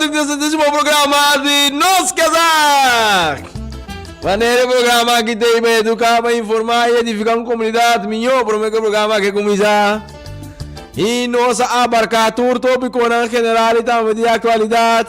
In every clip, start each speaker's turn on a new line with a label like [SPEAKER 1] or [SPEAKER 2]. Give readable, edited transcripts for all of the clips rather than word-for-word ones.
[SPEAKER 1] interesantísimo programa di Nos Kazak! Manera e programa aki ta pa eduká, pa informá i edifiká un komunidat mihó promé ku e programa aki kuminsá. I nos a abarká tur tópikonan general i tambe di aktualidat.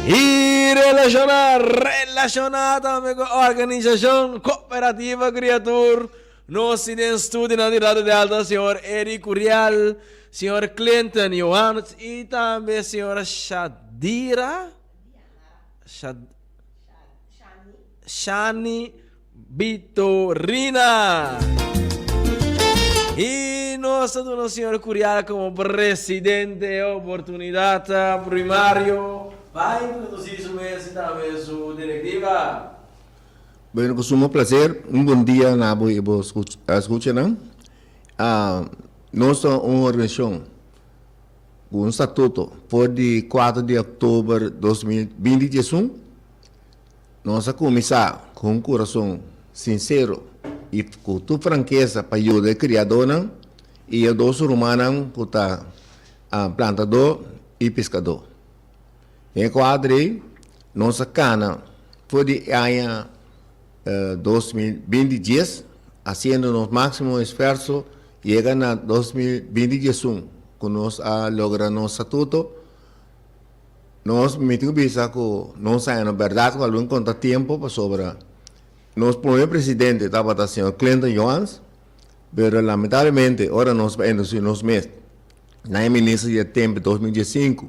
[SPEAKER 1] I relashoná, relashoná tambe ku organisashon Kooperativa Kriatur. Nos tin den studionan di Radio Delta señor Eric Curiel, señor Clinton Johannes y tambe señora Shadira Shad Shani Vitorina. Y nos ta duna señor Curiel como presidente oportunidad primario pa introduci su mes y tambe su directiva.
[SPEAKER 2] Bueno, ku sumo placer, un bon dia na bo i bo escuchanan. Nos ta un organisacion ku un statuto for di kuater di oktober 2021. Nos a kuminsá ku un kurason sinsero i ku tur frankesa pa yuda e kriadónan i e dos rumannan ku ta plantadó i piskadó. Den e kuadro ei nos a kana for di e aña 2020 hasiendo nos máksimo esfuerso yega na 2021 ku nos a logra nos statuto. Nos mi tin ku bisa ku nos a haña bèrdat ku algun kontratiempo pasobra nos prome presidente tabata señor Clinton Johans pero lamentablemente ora nos a introdusi nos mes na e minister di e tempo 2015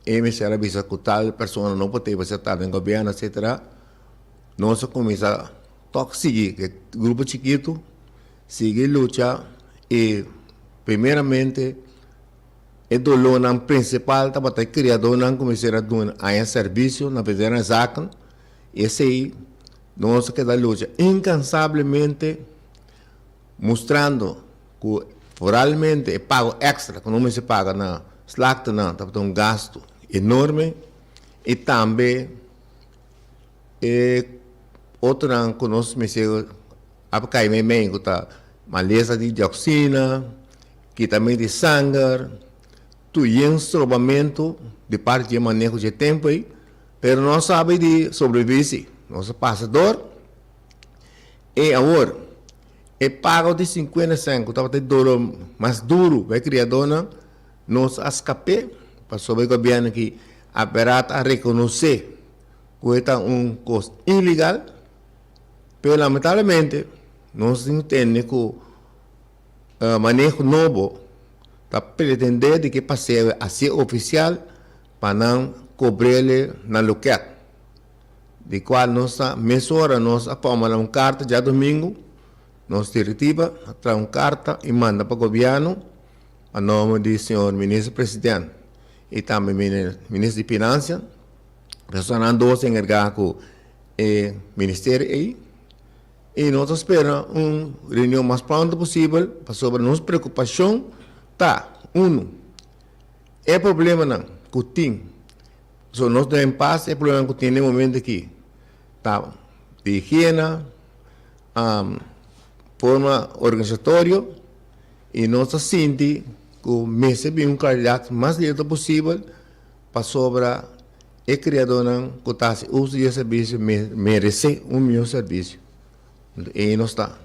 [SPEAKER 2] e mester a bisa ku tal persona no por tei pasobra ta den gobierno etcetera nos a kuminsá tok sigui ku e grupo chikitu sigui lucha i primeramente e dolónan prinsipal tabata e kriadónan ku mester a duna aña servisio na Veterinaire Zaken i esei nos a keda lucha inkansablemente mustrando ku foralmente e pago èkstra ku nos mester paga na slakternan tabata un gastu enorme i tambe e otronan ku nos mester a kai meimei ku ta malesa di dioksina, kitamentu di sanger, tur yen strobamentu di parti di e maneho dje tempu ei, pero nos sabi di sobrevivi si, nos a pasa dor. E awor, e pago di sinkuenta sèn ku tabata e dolor mas duru pa e kriadónan, nos a skap'é pasobra e gobièrnu aki aperat a rekonosé ku e ta un kos ilegal, pero lamentablemente nos tin tende ku maneho nobo ta pretendé di ke paseo hasié ofisial pa nan kobr'é na lokèt. Di cual nos ta mesora nos a forma un carta djadomingo, nos directiva a traha un carta y manda pa gobierno a nomber di señor Minister President y tambe Minister di Financia, personanan dos encarga cu e ministerio ey y nos ta spera un reunion mas pronto posibel pasobra nos preocupacion ta, uno, e problemanan cu tin. So nos ta en pas e problema ku tin den momento aki ta di higiena, forma organisatorio i nos ta sinti ku mester bin un klaridat mas lento posibel pasobra e kriadónan ku ta hasi uso di e servisio meresé un mihó servisio. Ei nos ta.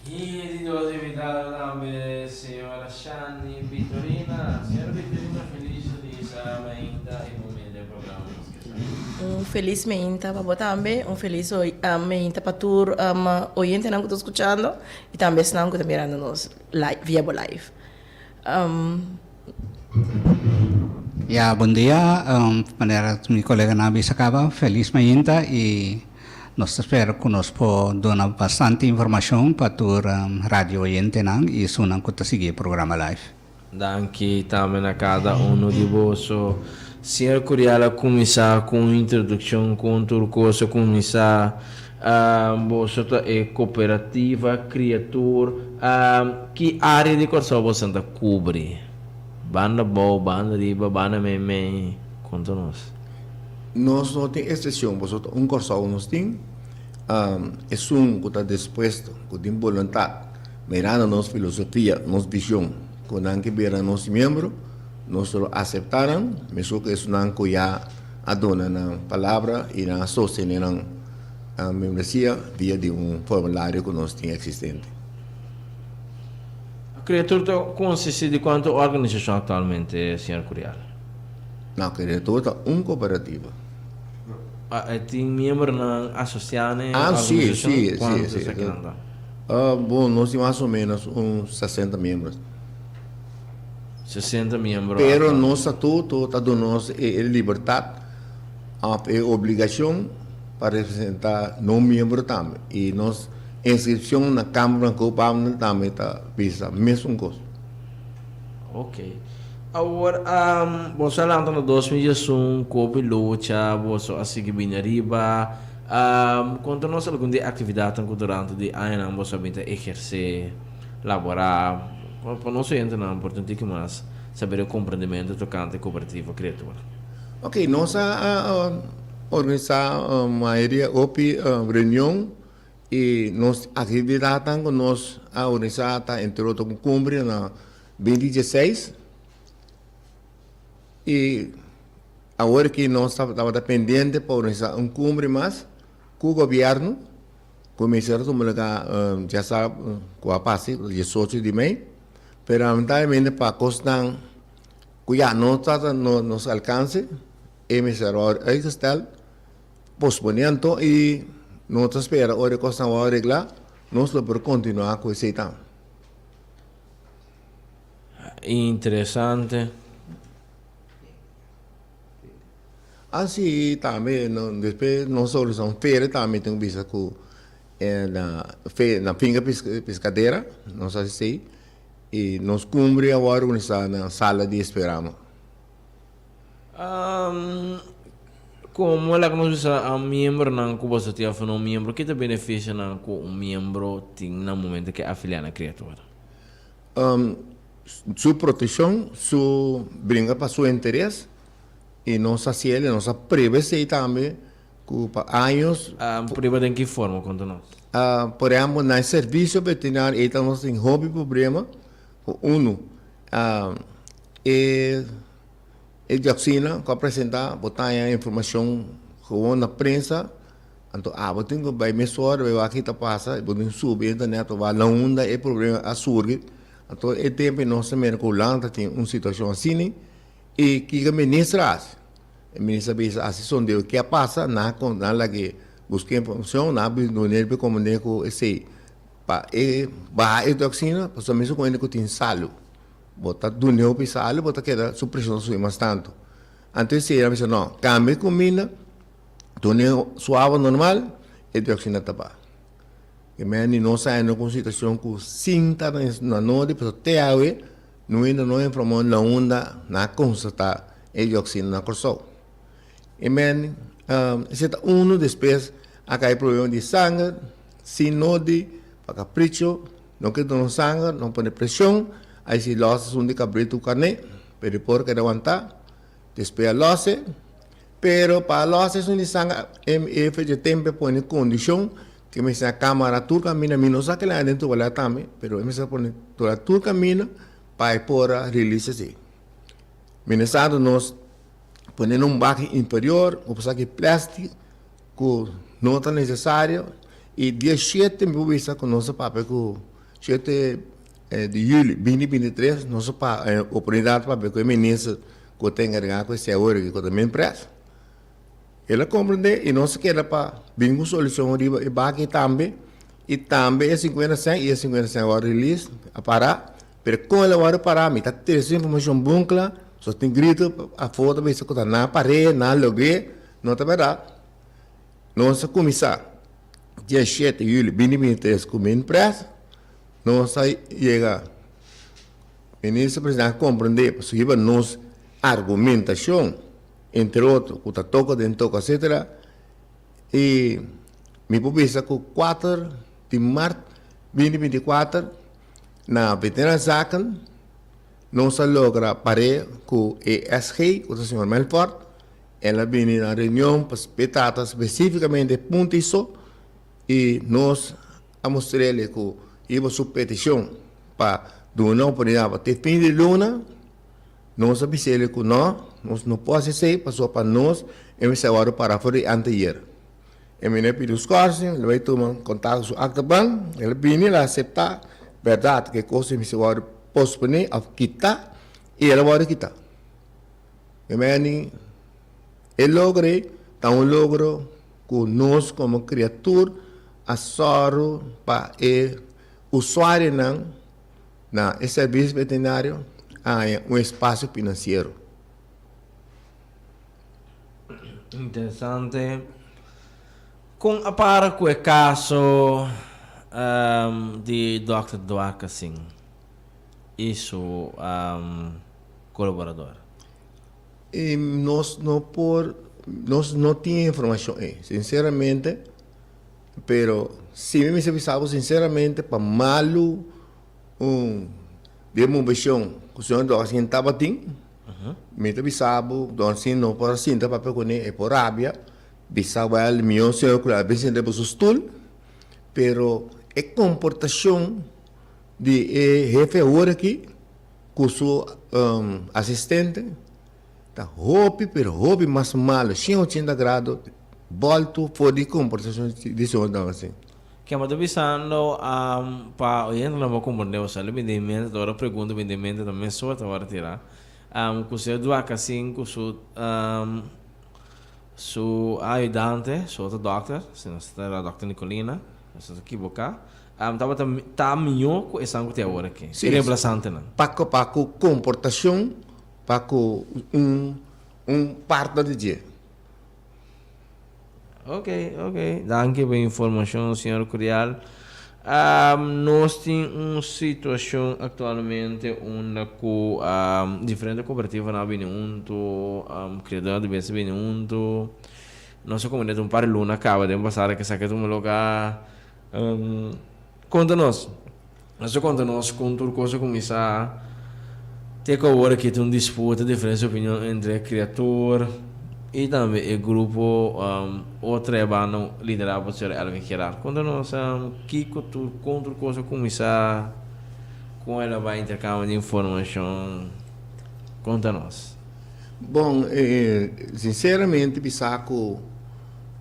[SPEAKER 1] Y di nos invitado tambe señora Shani Victorina. Señora Victorina feliz di sa mainta y bon bini den programa Nos Ke Sa.
[SPEAKER 3] Un feliz mainta pa bo tambe, un feliz mainta pa tur oyentenan ku ta skuchando y tambe esnan ku ta mirando nos live via bo live.
[SPEAKER 4] Ya, bon dia. Manera mi koleganan a bisa kaba, felis mainta i nos ta spera ku nos por duna bastante informashon pa tur radio oyentenan i esunnan ku ta sigui e programa live.
[SPEAKER 1] Danki tambe na kada uno di boso. Señor Curiel a kuminsá ku un introdukshon kon tur kos a kuminsá. Boso ta e Kooperativa Kriatur. Ki área di Kòrsou boso ta kubri? Banda bou, banda riba, banda meimei? Konta nos.
[SPEAKER 2] Nos no tin eksepshon, pasobra ta un Kòrsou nos tin. Esun ku ta dispuesto, ku tin boluntat, mirando nos filosofia, nos vishon. ku nan ke bira nos miembro, nos lo aseptá nan, meskos ku esunnan ku ya a duna nan palabra i nan a sostené nan membresia via di un formulario ku nos tin eksistente.
[SPEAKER 1] Creatur ta konsistí di kuantu organisashon aktualmente, señor Curiel?
[SPEAKER 2] No, Creatur ta un kooperativa.
[SPEAKER 1] E tin miembronan asosiá na e
[SPEAKER 2] Ah, sí,
[SPEAKER 1] organisashon?
[SPEAKER 2] sí, sí,
[SPEAKER 1] Kuantu
[SPEAKER 2] sí.
[SPEAKER 1] esakinan ta?
[SPEAKER 2] Bon, nos tin mas o ménos un 60 miembros.
[SPEAKER 1] 60 miembro
[SPEAKER 2] Pero
[SPEAKER 1] aktualmente.
[SPEAKER 2] nos statuto ta duna nos e libertat òf e obligashon pa representá no miembro tambe. I nos inskripshon na Kámara van Koophandel tambe ta bisa mesun kos.
[SPEAKER 1] Ok. Awor, boso a lanta na 2011, kopi lucha, boso a sigui bini ariba. Konta nos algun di e aktividatnan ku durante di añanan boso a bin ta ehersé, laborá, pa nos oyentenan por tin un tiki mas saber e komprendementu tokante Kooperativa Creatura.
[SPEAKER 2] Ok, nos a organisá mayoria hopi reunion i nos aktividatnan ku nos a organisá ta entre otro un kumbre na 2016 i awor ki nos tabata pendiente pa organisá un kumbre mas ku gobièrnu ku mester a tuma lugá djasabra ku a pasa 18 di mei pero lamentablemente pa kosnan ku ya no ta na nos alkanse e mester a wòrdu uitgestel, posponé anto i nos ta spera ora e kosnan wòrdu reglá nos lo por kontinuá ku esei tambe.
[SPEAKER 1] Interesante.
[SPEAKER 2] Ah si tambe despues nos a organisa un feria tambe tin ku bisa ku na na finka piscadera nos a hasi esei i nos kumbre a wòrdu organisa na sala di esperama.
[SPEAKER 1] Komo laga nos bisa a miembronan ku boso tin òf no miembro ki ta benefisionan ku un miembro tin na momento ku e afiliá na Creatura?
[SPEAKER 2] Su proteccion, su bringa pa su interes y nos a haciel y nos a prueba esey tambe cu pa años.
[SPEAKER 1] Prueba den ki forma? Conta nos.
[SPEAKER 2] Por ehempel na e servicio veterinario ey ta nos tin hopi problema cu uno e e dioxina cu a presenta bo ta haya informacion gewoon na prensa Anto abo tin ku bai mesora bai wak ki ta pasa, bo tin subi internet pa wak launda e problema a surgi. Anto e tempu nos ta mira ku Hulanda ta tin un situashon asina i kiko minister a hasi? E minister a bisa hasi sondeo ke a pasa, nan a kon nan lag'e buska informashon, nan a bin dun'e pa komprende ku esei pa e baha e toksina pasobra mesun ku hende ku tin salu bo ta dun'e hopi salu bo ta keda su preshon ta subi mas tantu. Anto esei nan a bisa no kambia e kuminda. Done su awa normal, e dioxina ta baha. E meni no sa endo ku un situacion ku sin ta na nodi, pasobra te awe no hende no informó na unda nan a constata e dioxina na Kòrsou. E meni esei ta unu, despues a kai problema di sanger sin nodi, pa capricho, no ke duna sanger, no pone presion, ai si lòs esun di kabritu ku karné, pero e por keda wantá, despues a lòs e. Pero pa los esun di sanga MF dje tempe pone kondishon ke mester a kamara tur kaminda, mi no sa kila den Tubala tambe, pero e mester a pone tur kaminda pa e por a release esei. Mientras nos pone na un baki inferior ku por saki plastic ku no ta nesesario i dia shete mi por bisa ku nos a papia ku shete di juli binti 23 nos a oportunidat papia ku e minister ku ta enkargá ku esei awor ku ta Minpres. El a komprendé i nos a keda pa bin ku solushon riba e baki tambe i tambe e sinkuenta sèn i e sinkuenta sèn a wòrdu release a pará pero kon el a wòrdu pará mi ta trese informashon bon kla so tin gritu afó ta bisa ku ta nan a par'é nan a logr'é no ta bèrdat nos a kuminsá dia shete yuli binti 23 ku Minpres nos a yega. Minister Presidente a comprende pasobra hiba nos argumentacion, entre otro, cu ta toca den toca etcetera, y mi por bisa cu 4 di mart 2024 na Veteranzaken nos a logra pare cu e SG, cu ta señor Melfort, el a bini na reunion pa trata specificamente e punto iso y nos a mustrele cu hiba su peticion pa. Duna oportunidat pa te fin di luna, nos a bis'el ku no, nos no por hasi esei pasobra pa nos e mester a wòrdu para for di anteayer. E meneer pidi un schorsing, el a bai tuma kontakto ku su akteban, el a bini, el a aseptá bèrdat ku e kos ei mester wòrdu posponé òf kitá i el a wòrdu kitá. Mi meni e logro ei ta un logro ku nos komo kriatur a sòru pa e usuarionan na e servisio veterinario a haña un espasio finansiero.
[SPEAKER 1] Interesante. Kon a para ku e kaso di Dòkter Dwarkasingh i su kolaborador?
[SPEAKER 2] I nos no por, nos no tin e informashon ei, sinseramente, pero si mi mester bisa bo sinseramente pa malu un di e moveshon ku señor Dwarkasingh tabatin, Mi ta bisa bo, don si no por a sinta papia kuné, e por rabia, bisa wèl mihó señor ku a bin sinta riba su stul, pero e komportashon di e hefe awor aki ku su asistente ta hopi pero hopi mas malo, shen ochenta grado bòltu for di komportashon di señor Dawson.
[SPEAKER 1] Ke bo ta bisando pa oyentenan por komprende bo sali bini den mente ta ora pregunta bini den mente ta mesora ta ora tira ku señor Duacasin ku su su ayudante su otro dokter si no ta era dokter Nicolina nos ta kiboka tabata ta mihó ku esan ku tin awor aki e reemplasantenan.
[SPEAKER 2] Pa ku pa ku komportashon pa ku un un partner di dje.
[SPEAKER 1] Ok, ok. Danki pa e informacion, señor Curial. Nos tin un situacion actualmente unda cu diferente cooperativanan a bini hunto, criadornan di bestia a bini hunto. Nos a comunidad un par di luna caba den pasado cu esaki a tuma lugar. Conta nos. Nos a konta nos kon tur kos a kuminsá te ku awor aki ta un disputa, diferensia di opinion entre e kriatur i tambe e grupo otro e banda liderá por señor Elvin Gerard. Konta nos kiko tur, kon tur kos a kuminsá, kon el a bai interkambio di informashon. Konta nos.
[SPEAKER 2] Bon, sinseramente bisa ku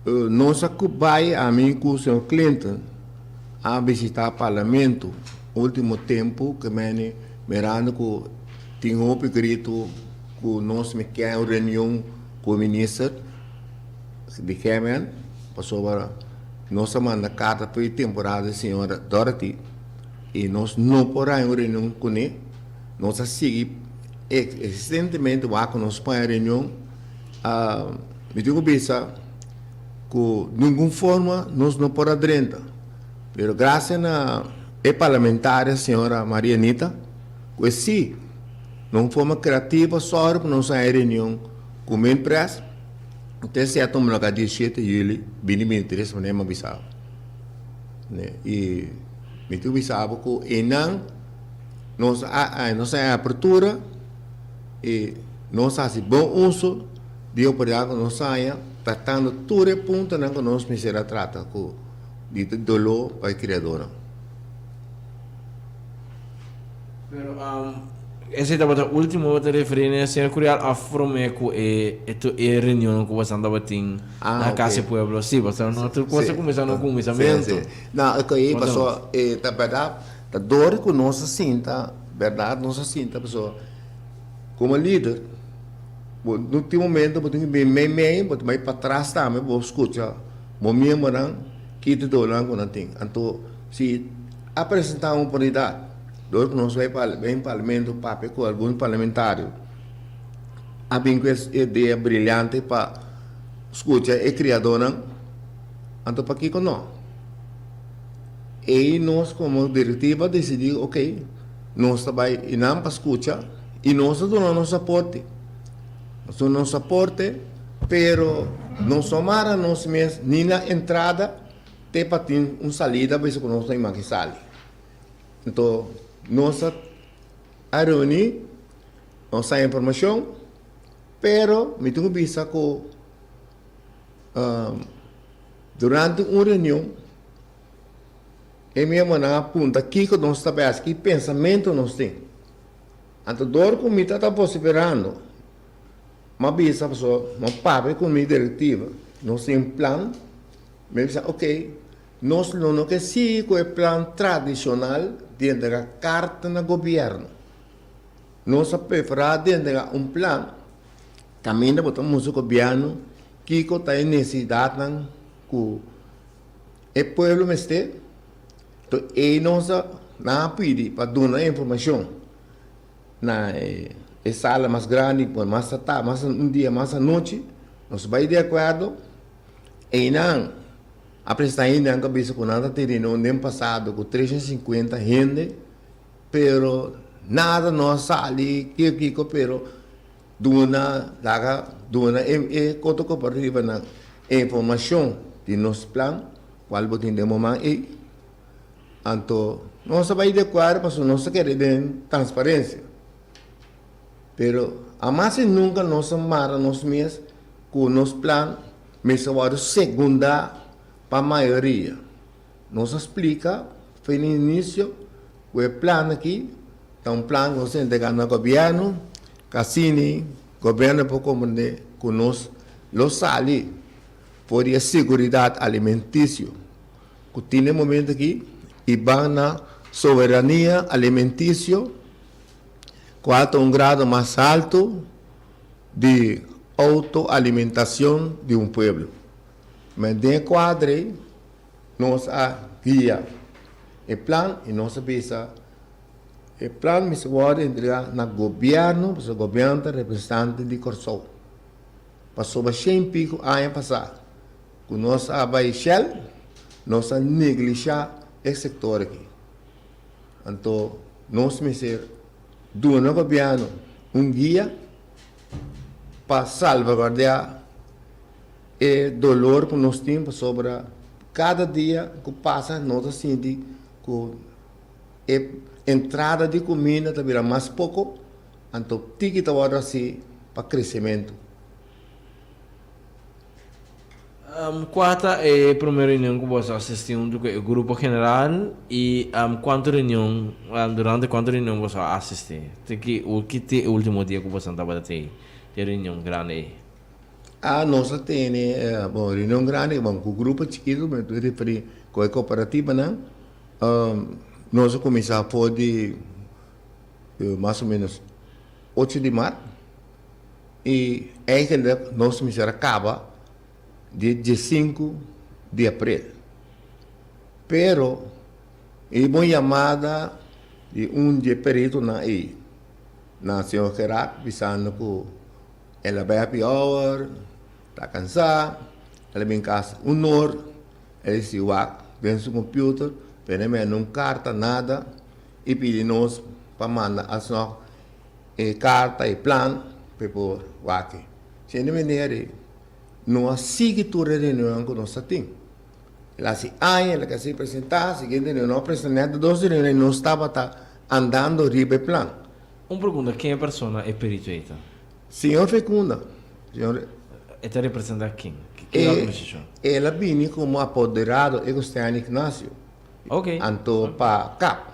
[SPEAKER 2] nos a bai ami ku señor Clinton a bishita parlamento ultimo tempu ke meni mirando ku tin hopi gritu ku nos mi ke un reunion ku minister di GMN pasobra nos a manda karta pa e temporada di señora Dorothy i nos no por haña un reunion kuné nos a sigui Existentemente wak ku nos pon e reunion mi tin ku bisa ku ningun forma nos no por a drenta pero gracias na e parlamentaria señora Maria Anita ku e si na un forma creativo a sòru pa nos haña e reunion ku Minpres te esei a tuma lugar dia shete juli binti 23 manera mi a bisa bo i mi tin ku bisa bo ku einan. Nos a nos a apertura i nos a hasi bon uso di e oportunidat ku nos haña tratando tur e puntonan ku nos mester a trata ku di ta doló pa e kriadónan.
[SPEAKER 1] Pero esei tabata ultimo bo ta referí n'e señor Curial òf promé ku e e reunionnan ku boso tabatin na Casa di Pueblo? Sí, pasobra no tur kos a kuminsá na kuminsamentu.
[SPEAKER 2] No, e pasobra ta bèrdat. Ta dor ku nos a sinta, bèrdat nos a sinta pasobra komo lider bo no tin momento bo tin ku bin mei mei bo ta bai patras tambe bo skucha bo miembronan ki ta dolornan ku nan tin. Anto si a presentá un oportunidat dor ku nos bai den parlamento papia ku algun parlamentario a bin ku e idea briliante pa skucha e kriadónan anto pakiko no? Ei nos komo direktiva disidí ok, nos ta bai einan pa skucha i nos ta duna nos aporte. Nos duna nos aporte, pero nos no mara nos mes ni na entrada te pa tin un salida bisa ku nos no imaki sali. Anto nos a reuní, nos haña informashon, pero mi tin ku bisa ku Durante un reunion. E miembronan a punta kiko nos ta bai hasi, ki pensamentu nos tin. Anto dor ku mi ta vosiferando, m'a bisa pasobra m'a papia ku mi direktiva, nos tin plan, mi a bisa ok, nos lo no ke sigui ku e plan tradishonal di entrega karta na gobièrnu. Nos a preferá di entrega un plan kaminda bo ta mustra gobièrnu kiko ta e nesesidatnan ku e pueblo mester, to ei nos a nan a pidi pa duna informashon na e sala mas grandi por mas ta mas un dia mas anochi nos bai di akuerdo einan a presenta hendenan ku a bisa ku nan ta tin reunion den pasado ku 350 hende pero nada no a sali kiko kiko pero Duna laga duna e e koto kooperativanan e informashon di nos plan kual bo tin den bo man ei. Anto nos a bai di akuerdo pasobra nos ta kere den transparensia. Pero hamas i nunka nos a mara nos mes ku nos plan mester wòrdu segundá pa mayoria. Nos a splika for di inisio ku e plan aki ta un plan ku nos ta entregá na gobièrnu, k'asini gobièrnu por komprendé ku nos lo sali for di e seguridat alimentisio ku tin den momento aki i ban na soberania alimentisio kual ta un grado mas altu di outoalimentashon di un pueblo. Men den e kuadro ei nos a guia e plan i nos a bisa e plan mester wòrdu entregá na gobièrnu pasobra gobièrnu ta representante di Kòrsou. Pasobra shen piku aña pasá ku nos a bai Shell nos a neglishá e sektor aki. Anto nos mester duna gobièrnu un guia pa salvaguardiá E dolor ku nos tin pasobra kada dia ku pasa nos ta sinti ku e entrada di kuminda ta bira mas poko, anto tiki ta wòrdu hasi pa kresementu.
[SPEAKER 1] Kua ta e promé reunion ku boso a asistí huntu ku e grupo general i kuantu reunion, durante kuantu reunion boso a asistí? Te ki te e último dia ku boso tabata te e reunion grandi ei?
[SPEAKER 2] A Nos a tene, bon, reunion grandi, bon, ku grupo chikitu, mi ta referí ku e kooperativanan. Nos a kuminsá for di mas o ménos ocho di mart i eigenlik nos mester a kaba di diesinku di aprel. Pero e bon yamada di un di e peritonan ei na señor Gerard bisando ku El a bai happy hour, ta cansá, el a bin cas un or, el di si wak den su computer, pero e manda un carta nada y pidi nos pa manda alsnog e carta, e plan pa e por wak. Siendo manera ei no a sigui tur e reunionnan cu nos ta tin. El a haci aña, el a casi presenta, siguiente reunion no a presenta, net dos reunion ei nos tabata andando riba e plan.
[SPEAKER 1] Un pregunta, ken e persona e perito ei ta?
[SPEAKER 2] Señor Fecunda, señor.
[SPEAKER 1] E ta representa ken? Ki organisashon?
[SPEAKER 2] El a bini komo apoderado e ku Stanley Ignacio.
[SPEAKER 1] Ok.
[SPEAKER 2] Anto pa kap.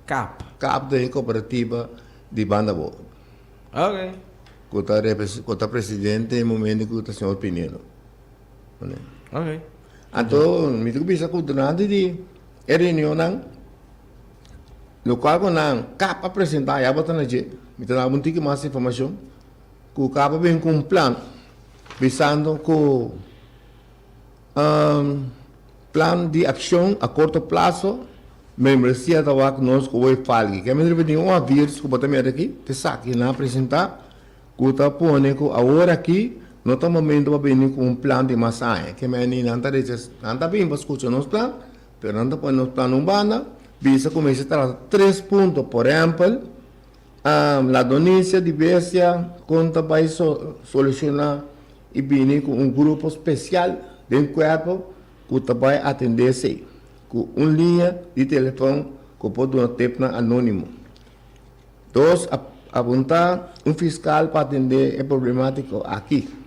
[SPEAKER 1] Kap.
[SPEAKER 2] Kap den e kooperativa di Banda Bo.
[SPEAKER 1] Ok.
[SPEAKER 2] Ku ta ku ta presidente e momento ku ta señor Pinedo.
[SPEAKER 1] Ok.
[SPEAKER 2] Anto mi ta bisa ku durante di e reunionnan. Lokual ku nan kap a presentá ya bo ta na dje, mi ta daba un tiki mas informashon, ku kap a bin ku un plan bisando ku plan di akshon a korto plaso, membresia ta wak nos ku wei falki. Ke mester bini un aviso ku bo ta mira aki, ta esaki nan a presentá ku ta pone ku awor aki no ta momento pa bini ku un plan di mas aña. Ke meni nan ta rechasá, nan ta bin pa skucha nos plan, Pero nan ta pone nos plan un banda, bisa ku mester trata tres punto, por ehèmpel, ladronisia di bestia, kon ta bai solushoná i bini ku un grupo spesial den kuerpo ku ta bai atendé esei, ku un liña di telefòn ku por duna tepnan anónimo. Dos, apuntá un fiskal pa atendé e problemátiko aki.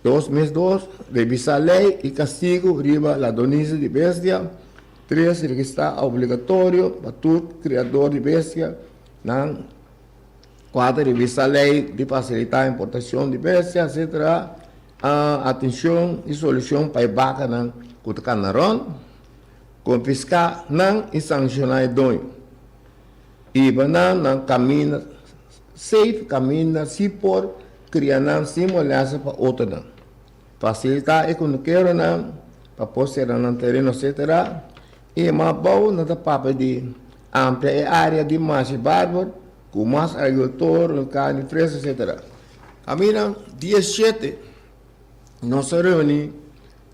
[SPEAKER 2] 2002, Revisá lei i kastigu riba ladronisia di bestia. Tres, registrá obligatorio pa tur kriador di bestia nan. Kuater, revisá lei di fasilitá importashon di bestia, etcetera. Atenshon i solushon pa e bakanan ku ta kana rònt. Konfiská nan i sanshoná e doño. Hiba nan na kaminda safe, kaminda si por kria nan sin molèsta pa otronan. Fasilitá e kunukeronan pa por sera nan tereno, etcetera. I mas abou nan ta papia di amplia e área di mashi barber ku mas agrikultor, karni fresku, etcetera. Kaminda dia shete nos a reuní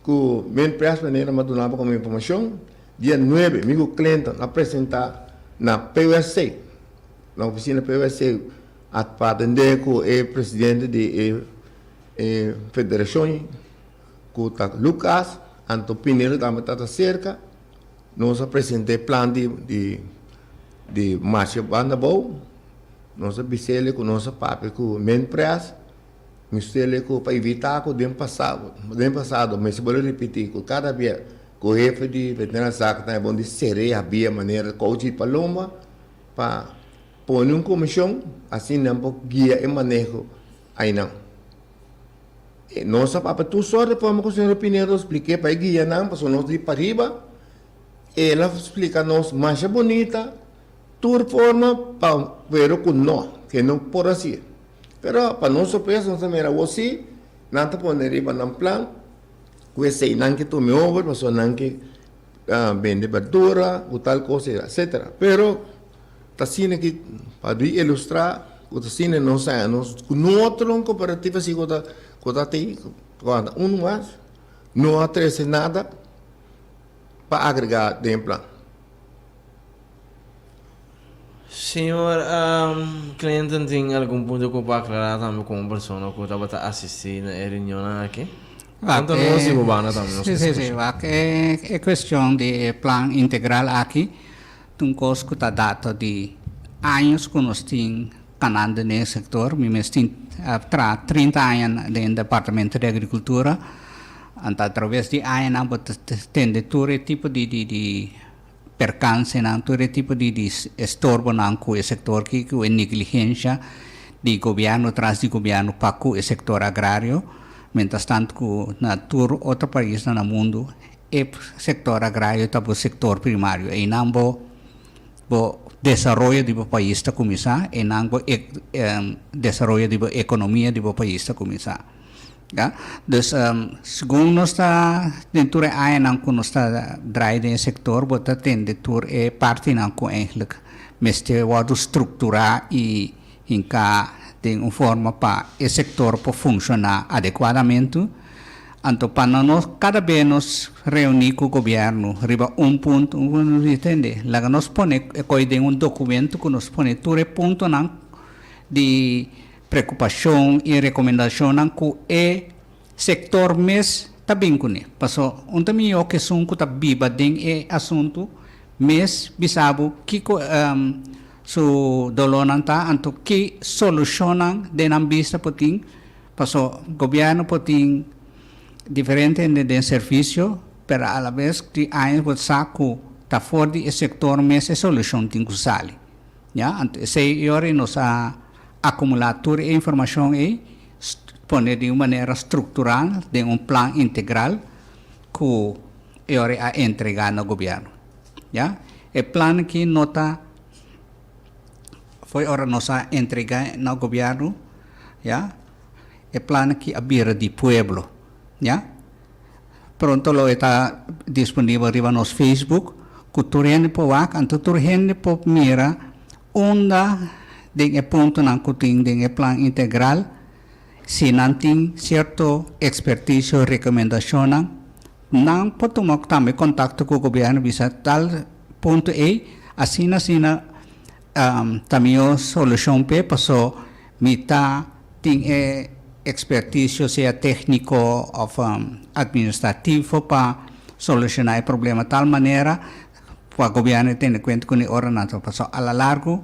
[SPEAKER 2] ku Minpres manera mi a duna bo komo informashon. Dia nuebe mi ku Clinton a presentá na PUSC, na ofisina PUSC a pa atendé ku e presidente di e e federashon ku ta Lucas, anto Pinero tambe tabata serka. Nos a presentá e plan di di di marcha banda abou. Nos a bis'el ku nos a papia ku Minpres. Mester ku pa evitá ku den pasado, den pasado mester bolbe ripití ku kada bia ku hefe di veterinario sa ku ta e bon di ser'é habia manera kouchi di palomba pa pone un komishon asina nan por guia e maneho ainan. E nos a papia tur sort di forma ku señor Pinedo a splik'é pa e guia nan pasobra nos di pariba el a splika nos masha bunita tur forma pa pero ku no ke no por hasié. Pero pa nos sorpresa nos ta mira awor si nan ta pone riba nan plan ku esei nan ke tuma over pasobra nan ke bende berdura ku tal kos etcetera. Pero ta asina ki pa di ilustra ku ta asina nos a nos ku no otro kooperativa si ku ta ku ta tei ku anda unu mas no a trese nada pa agrega den e plan.
[SPEAKER 1] Señor Clinton tin algun punto cu pa aclara tambe como persona cu tabata asisti na e reunionnan aki? Anto nos di bo banda tambe nos
[SPEAKER 4] Sí, sí, sí. Wak, e, e cuestion di e plan integral aki ta un cos cu ta data di años cu nos tin canando den e sector. Mi mes tin a traha 30 aña den Departamento di Agricultura. Anto a traves di añanan bo ta tende tur e tipo di, di, di perkansenan, tur e tipo di di estorbonan ku e sektor ki ku e negligensha di gobièrnu tras di gobièrnu pa ku e sektor agrario, mientras tanto ku na tur otro paisnan na mundu e sektor agrario ta bo sektor primario, einan bo bo desaroyo di bo pais ta kuminsá, einan bo desaroyo di bo ekonomia di bo pais ta kuminsá. Ya, dus segun nos ta den tur e añanan ku nos ta draai den e sektor bo ta tende tur e partinan ku eigenlijk mester wòrdu strukturá i hinká den un forma pa e sektor por funshoná adekuadamentu. Anto pa no nos kada be nos reuní ku gobièrnu riba un punto nos di tende laga nos pone e koi den un dokumentu ku nos pone tur e puntonan di Preokupashon i rekomendashonnan ku e sektor mes ta bin kuné. Paso un ta mihó ku esun ku ta biba den e asuntu mes bisa bo kiko su dolónan ta, anto ki solushonnan den nan bista por tin. Paso gobièrnu por tin diferente hende den servisio, pero alabes di años bo sa ku ta for di e sektor mes e solushon tin ku sali. Ya, anto esei e ora nos a akumulá tur e informashon ei, pone di un manera struktural den un plan integral ku e ora a entregá na gobièrnu. Ya, e plan aki no ta fo'i ora nos a entregá na gobièrnu, ya, e plan aki a bira di pueblo, ya. Pronto lo e ta disponibel riba nos Facebook ku tur hende por wak, anto tur hende por mira unda den e puntonan ku tin den e plan integral si nan tin sierto ekspertisio, rekomendashonnan, nan por tuma tambe kontakto ku gobièrnu bisa tal punto ei asina asina ta mihó solushon p'e paso mi ta tin e ekspertisio sea tékniko òf atministrativo pa solushoná e problema tal manera pa gobièrnu tene kuenta ku e ora nan ta pasó. A la largu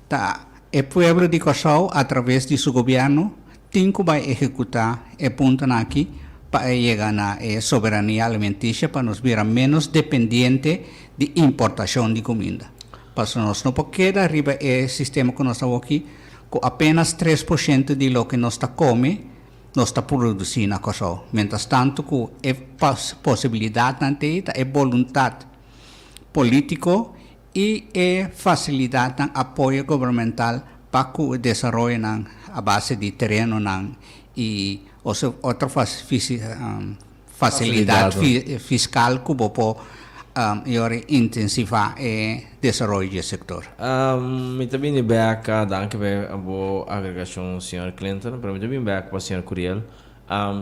[SPEAKER 4] ta e pueblo di Kòrsou atraves di su gobièrnu tin ku bai ehekutá e puntonan aki. pa e yega na e soberania alimentisio pa nos bira ménos dependiente di importashon di kuminda. Pasobra nos no por keda riba e sistema ku nos ta awoki ku apenas 3% di loke nos ta kome nos ta produsí na Kòrsou. Mientras tantu ku e posibilidatnan t'ei ta e boluntat polítiko i e fasilidatnan apoyo gubernamental pa ku e desaroyonan a base di terenonan i otro fasilidat fiskal ku bo por yora intensivá e desaroyo di e sektor.
[SPEAKER 1] Mi ta bini bek, danki pa bo agregashon señor Clinton, pero mi ta bini bek pa señor Curiel.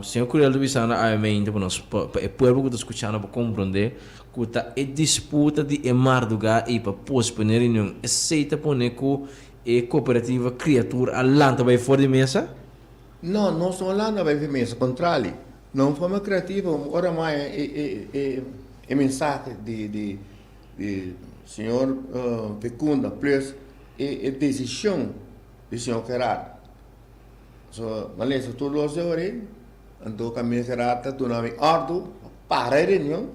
[SPEAKER 1] Señor Curiel ta bisando awe pa nos, pa e pueblo ku ta skuchando pa komprondé ku ta e disputa di e mardugá ei pa posponé reunion, esei ta pone ku e kooperativa Kriatur a lanta bai for di mesa?
[SPEAKER 2] No, nos no lanta bai for di mesa, kontrali, na un forma kreativo ora maya e mensahe di señor Fecunda plus e desishon di señor Gerard. So, m'a lesa tur los de ori, anto kaminda Gerard ta duna mi òrdu pa para e reunion,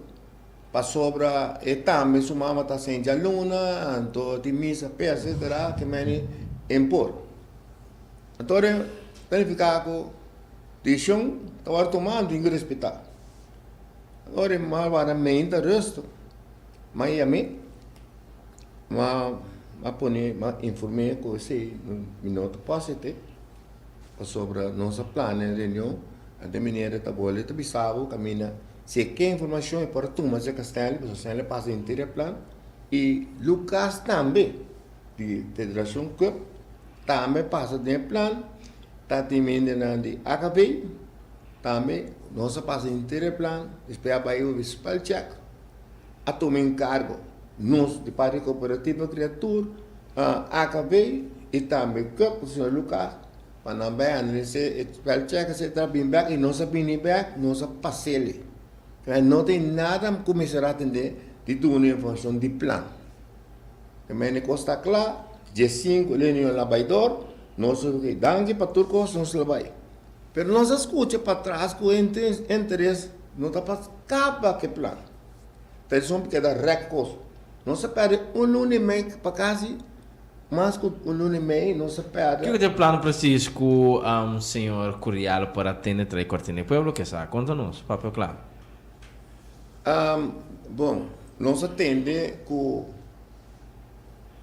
[SPEAKER 2] pasobra e tambe su mama ta hasi djaluna, anto tin misa p'e, etcetera, ke meni en por. Anto ora ta nifiká ku desishon ta wòrdu tumá, anto tin ku respetá. Ora e mal wòrdu meinta rustu, m'a yam'é. Ma a pone, m'a inform'é ku esei mi no ta por asept'é, pasobra nos a plania e reunion, anto e meneer ta bolbe ta bisa bo kaminda si e ke informashon e por a tuma serka Stanley, pasobra Stanley a pasa henter e plan, i Lucas tambe di Federashon Cup tambe a pasa den e plan, ta tin hendenan di AKV tambe, nos a pasa henter e plan, despues a bai obi spelcheck. A tuma enkargo nos di parti Kooperativa Kriatur, AKB i tambe Cup ku señor Lucas pa nan bai analis'é e spelcheck etcetera bin bek i nos a bini bek nos a pas'el. No tin nada ku mester atendé di duna informashon di plan. E mene kos ta kla, dje sinku reunion la bai dor, nos a oke danki pa tur kos nos la bai. Pero nos a skucha patras ku interes no ta pa kaba ku e plan. Ta esun pa keda rèk kos. Nos a pèrdè un luna i mei pa kasi mas ku un luna i mei nos a pèrdè.
[SPEAKER 1] Kiko ta e plan presis ku señor Curial por a tene trae Cortina di Pueblo ke sa? Konta nos, papia kla.
[SPEAKER 2] Bon, nos a tende ku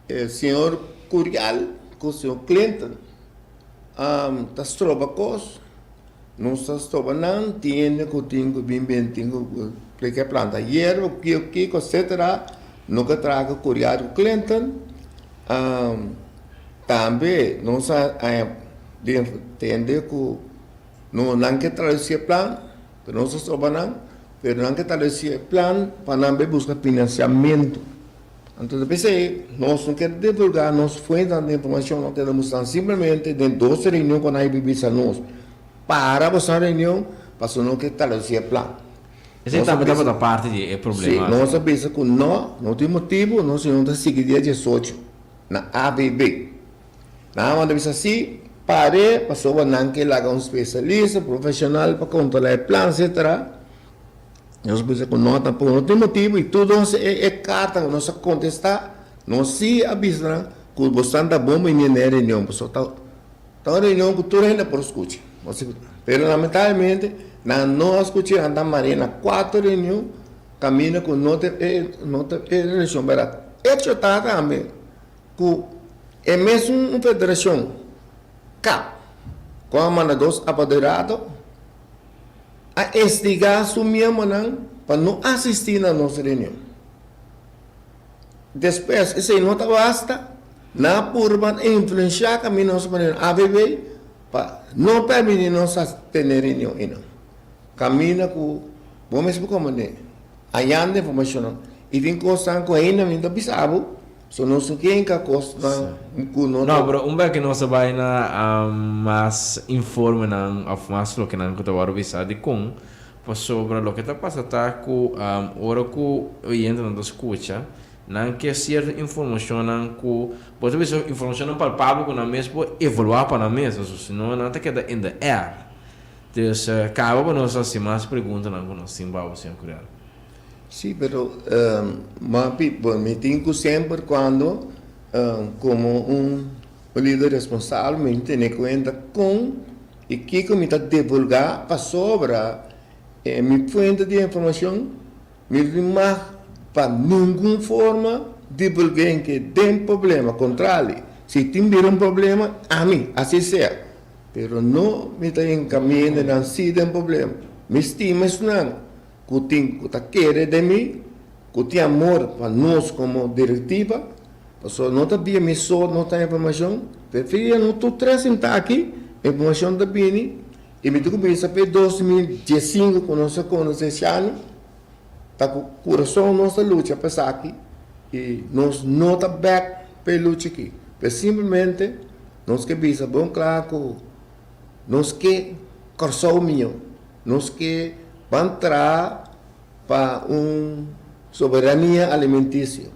[SPEAKER 2] e señor Curial ku señor Clinton ta stroba kos, nos ta stroba nan, tin hende ku tin ku bin bin tin ku ke planta yerba ku kiko kiko etcetera, no ke traha ku Curial ku Clinton. Tambe nos a tende ku no nan ke tradusi e plan, pero nos ta stroba nan, pero nan ke tradusi e plan pa nan bai buska finansiamentu. Anto ta p'esei nos no kier divulgá nos fuentenan di informashon, nos keda mustra simplemente den dos reunion ku nan a bisa nos, para boso reunion pasobra no ke tradusi e plan.
[SPEAKER 1] Esei tambe tabata parti di e problema.
[SPEAKER 2] Si, nos a bisa ku no, no tin motibu, nos reunion ta sigui dia 18 na ABB. Nan a manda bisa si, par'é pasobra nan ke laga un spesialista profeshonal pa kontrolá e plan, etcetera. Nos bisa ku no tampoco no tin motibu i tur nos e e karta ku nos a kontestá, nos sí a bisa nan ku bosan ta bon bini na e reunion pasobra ta ta un reunion ku tur hende por skucha. Pero lamentablemente nan no a skucha, nan ta maria na kuater reunion kaminda ku no ta e no ta e relashon bèrdat. Echo ta tambe ku e mesun federashon kap ku a manda dos apoderado, a instigá su miembronan pa no asistí na nos reunion. Despues, esei no ta basta, nan a purba influensiá kaminda nos pa reunion ABB pa no permití nos a tene reunion einan. Kaminda ku bo mes por komprendé, hañando informashonnan i tin kosnan ku ainda mi ta bisa bo. So nos no ken ka kosnan ku no
[SPEAKER 1] ta. No, pero un bek nos a bai na mas informenan of mas lokenan ku ta wòrdu bisa dikon, pasobra loke ta pasa ta ku ora ku oyentenan ta skucha, nan ke sierto informashonnan ku bo ta bisa informashonnan palpabel ku nan mes por evaluá pa nan mes, pasobra si no nan ta keda in the air. Dus kaba pa nos hasi mas preguntanan ku nos tin pa bo, señor Curiel.
[SPEAKER 2] Sí, pero mapi, bon, mi tin ku semper kuando komo un lider responsabel mi tene kuenta kon i kiko mi ta divulgá pasobra mi fuente di informashon mi no tin mag pa ningun forma divulg'é en ke den problema, kontrali, si tin bira un problema ami, asi sea, pero no mi ta enkaminda nan si den problema, mi stima esnan. Ku tin ku ta kere den mi, ku tin amor pa nos komo direktiva, pasobra no ta bia mi so no ta informashon, preferia no tur tres sinta aki, informashon ta bini i mi ta kuminsa p'e 2015 ku nos a konosé Shani, ta ku kurason nos ta lucha pa esaki i nos no ta bèk p'e lucha aki, pero simplemente nos ke bisa bon kla ku nos ke Kòrsou mihó. Nos ke ban traha pa un soberania alimentisio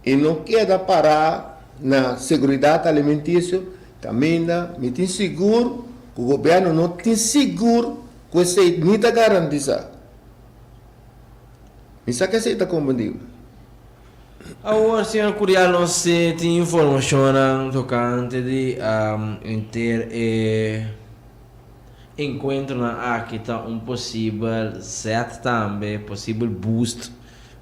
[SPEAKER 2] i no keda pará na seguridat alimentisio kaminda mi tin sigur ku gobièrnu no tin sigur ku esei ni ta garantisá. Mi sa ku esei ta komprendibel.
[SPEAKER 1] Awor, señor Curiel, nos tin informashonnan tokante di henter e. Enkuentronan aki ta un posibel zet tambe, posibel boost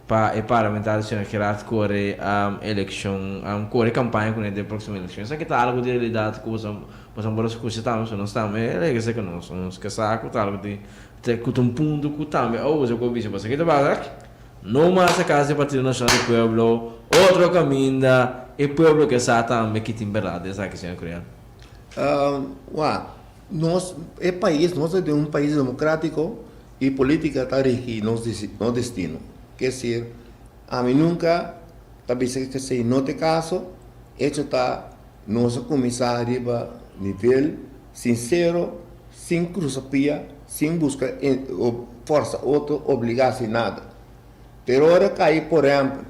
[SPEAKER 1] pa e parlamentario señor Gerard kore elekshon, kore kampaña kuné den próksimo elekshon. Esaki ta algu di realidat ku boso boso por a skucha tambe, so nos tambe regresa ku nos, nos ke sa ku ta algu di ku ta un punto ku tambe a usa ku a bisa boso aki ta basa aki. No mas a kas di Partido Nashonal di Pueblo, otro kaminda e pueblo ke sa tambe ki tin bèrdat den esaki señor Curiel.
[SPEAKER 2] Wak, nos e pais, nos ta den un pais democrático y política ta rigi nos nos destino. Ke decir, ami nunca ta bisa ke esei no ta e caso, hecho ta nos a cuminsa riba nivel sincero, sin cruza pia, sin busca forsa otro, obliga sin nada. Pero ora cay por ehempel,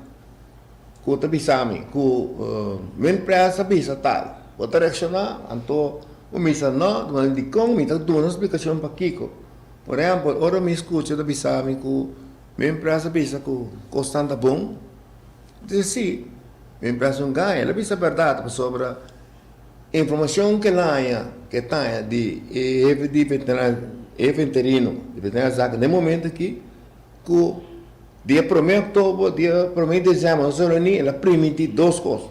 [SPEAKER 2] Ku ta bisa mi ku mi empresa bisa tal, bo ta reakshoná? Anto bo bisa no, duna dikon? Mi ta duna splikashon pakiko. Por ehèmpel, ora mi skucha ta bisa mi ku mi empresa bisa ku kosnan ta bon, mi ta di si, mi empresa un gaña. El a bisa bèrdat pasobra informashon ku el haña, ku e ta haña di e hefe di hefe interino di veterinario Zaken den momento aki, Ku dia promé oktober, dia promé desèmber nos a reuní, el a primintí dos kos.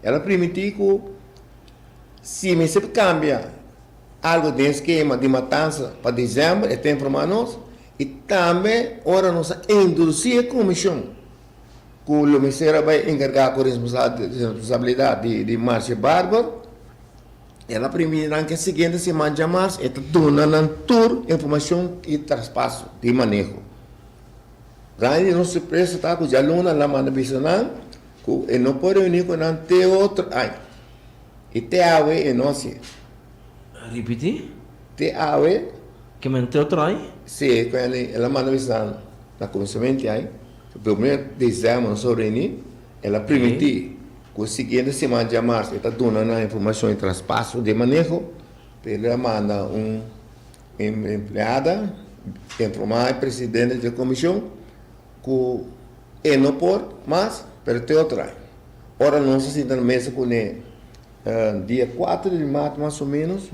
[SPEAKER 2] El a primintí ku si mester kambia algu den e skema di matansa pa desèmber, e ta informá nos. I tambe ora nos a introdusí e komishon ku lo mester a bai enkargá ku responsabilidat di Marcia Barber, El a primí nan ku e siguiente siman djamars e ta duna nan tur informashon i traspaso di maneho. Grandi di nos sorpresa ta ku djaluna el a manda bisa nan ku e no por reuní ku nan te otro aña. I te awe e no hasié.
[SPEAKER 1] Ripití?
[SPEAKER 2] Te awe.
[SPEAKER 1] Ke men te otro aña?
[SPEAKER 2] Sí, ku el a manda bisa nan na kuminsamentu di aña, primer desèmber nos a reuní. El a primintí ku e siguiente siman djamars e ta duna nan informashon i traspaso di e maneho, pero el a manda un empleada informá e presidente di e komishon ku e no por mas, pero te otro aña. Ora nos a sinta na mesa kuné dia kuater di mart mas o ménos,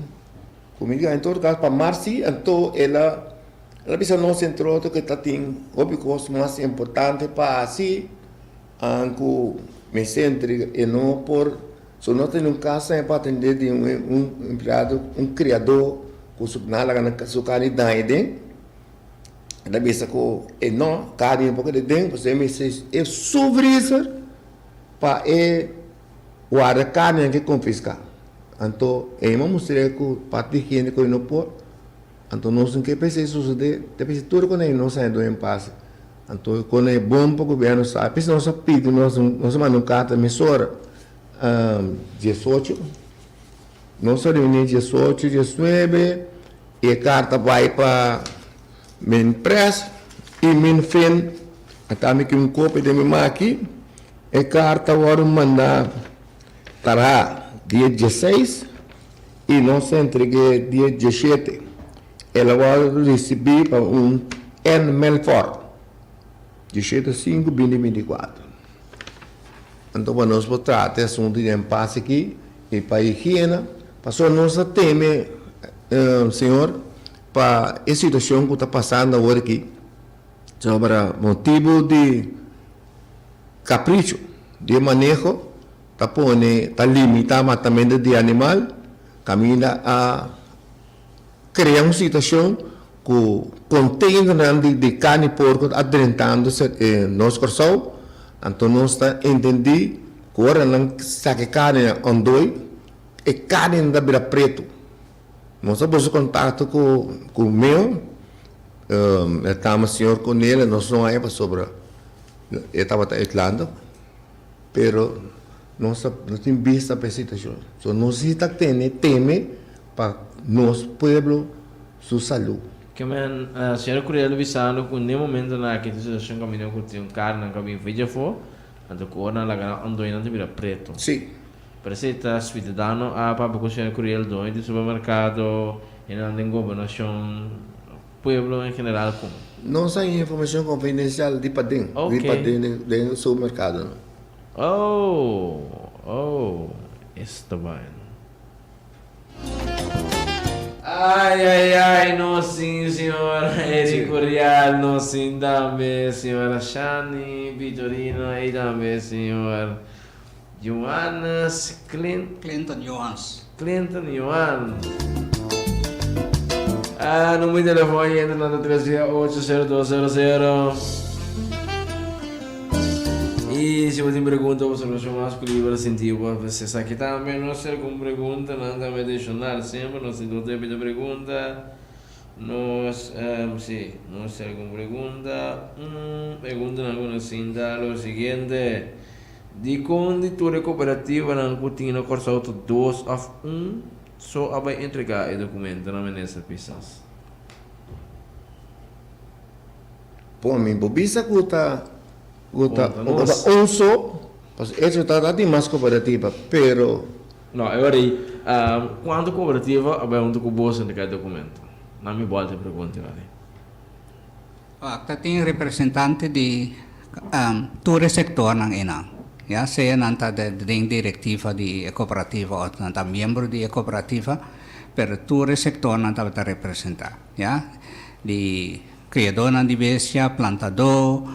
[SPEAKER 2] ku mi di en todo kaso pa mart si, anto el a el a bisa nos entre otro ku ta tin hopi kos mas importante pa hasi. An ku mester entrega e no por so no tene un kas pa atende di un empleado un kriadó ku su nan laga nan su karni daña den e ta bisa ku e no karni no por keda den pasobra e mester e su vrizer pa e warda karninan ke konfiská anto e a mustra ku parti di hende ku e no por anto nos no ke pa esei sosode ta bisa tur ku nos a duna pase. Anto kon e bon pa gobierno sa p'esei nos a pidi nos nos a manda un karta mesora 18 nos a reuni 18 19 i e karta bai pa Minpres i Minfin ata mi ki un kopia den mi man aki e karta wòrdu manda tara dia 16 i nos a entreg'é dia 17. El a wòrdu risibí pa un N. Melfort, 17 sinku binti 24. Anto pa nos por trata e asuntu di empase aki i pa higiena, pasobra nos ta teme, Señor, pa e situashon ku ta pasando awor aki, sobra motibu di kapricho di e maneho ta pone, ta limitá matamentu di animal, kaminda a Crea un situacion cu containernan di carni porco ta drentando nos Corsou, anto nos ta entendi cu ora nan saca e carninan ondoy, e carninan ta bira preto. Nos a busca contacto cu Meo, e tama señor Cornelia, nos no haya pasobra e tabata uitlando, pero nos tin bista pa e situacion. So nos si ta tene teme Pa nos pueblo su salú.
[SPEAKER 1] Ke men, señor Curiel bisando ku n'e momentonan aki tin situashon kaminda ku tin un karnan ku a bin for djafó, anto ku ora nan laga nan ondoy nan ta bira preto.
[SPEAKER 2] Sí.
[SPEAKER 1] Pero esei ta suidadano a papia ku señor Curiel, doño di supermerkado, hendenan den gobernashon, pueblo en general kon.
[SPEAKER 2] Nos a informashon konfidensial di paden, di paden den supermerkadonan.
[SPEAKER 1] Oh, oh, esta baina. Ay ay ay nos sin señor Eric Curial nos sin tambe señora Shani Vitorino y tambe señor Johannes Clint
[SPEAKER 4] Clinton Johans.
[SPEAKER 1] Clinton Johan. Ah, numero di telefon yendo na 3480200. Y si bo tin pregunta o observacion mas ku liber sinti bo a haci esaki tambe. Nos tin algun preguntanan tambe adicional semper nos tin tur tipo di pregunta. Nos si nos tin algun pregunta preguntanan ku nos tin ta lo siguiente, Dikon di tur e kooperativanan ku tin na Kòrsou ta dos òf un so a bai entregá e dokumentonan Minister Pisas?
[SPEAKER 2] Por mi bo bisa ku ta ku ta ku ta un so, pasobra echo ta ta tin mas kooperativa, pero.
[SPEAKER 1] No, e ora ei, kuantu kooperativa a bai huntu ku boso entrega e dokumento? Na mi bòlta e pregunta e ora ei.
[SPEAKER 4] Wak, ta tin representante di tur e sektornan einan, ya sea nan ta den direktiva di e kooperativa òf nan ta miembro di e kooperativa, pero tur e sektornan tabata representá, ya, di Kriadónan di bestia, plantadó,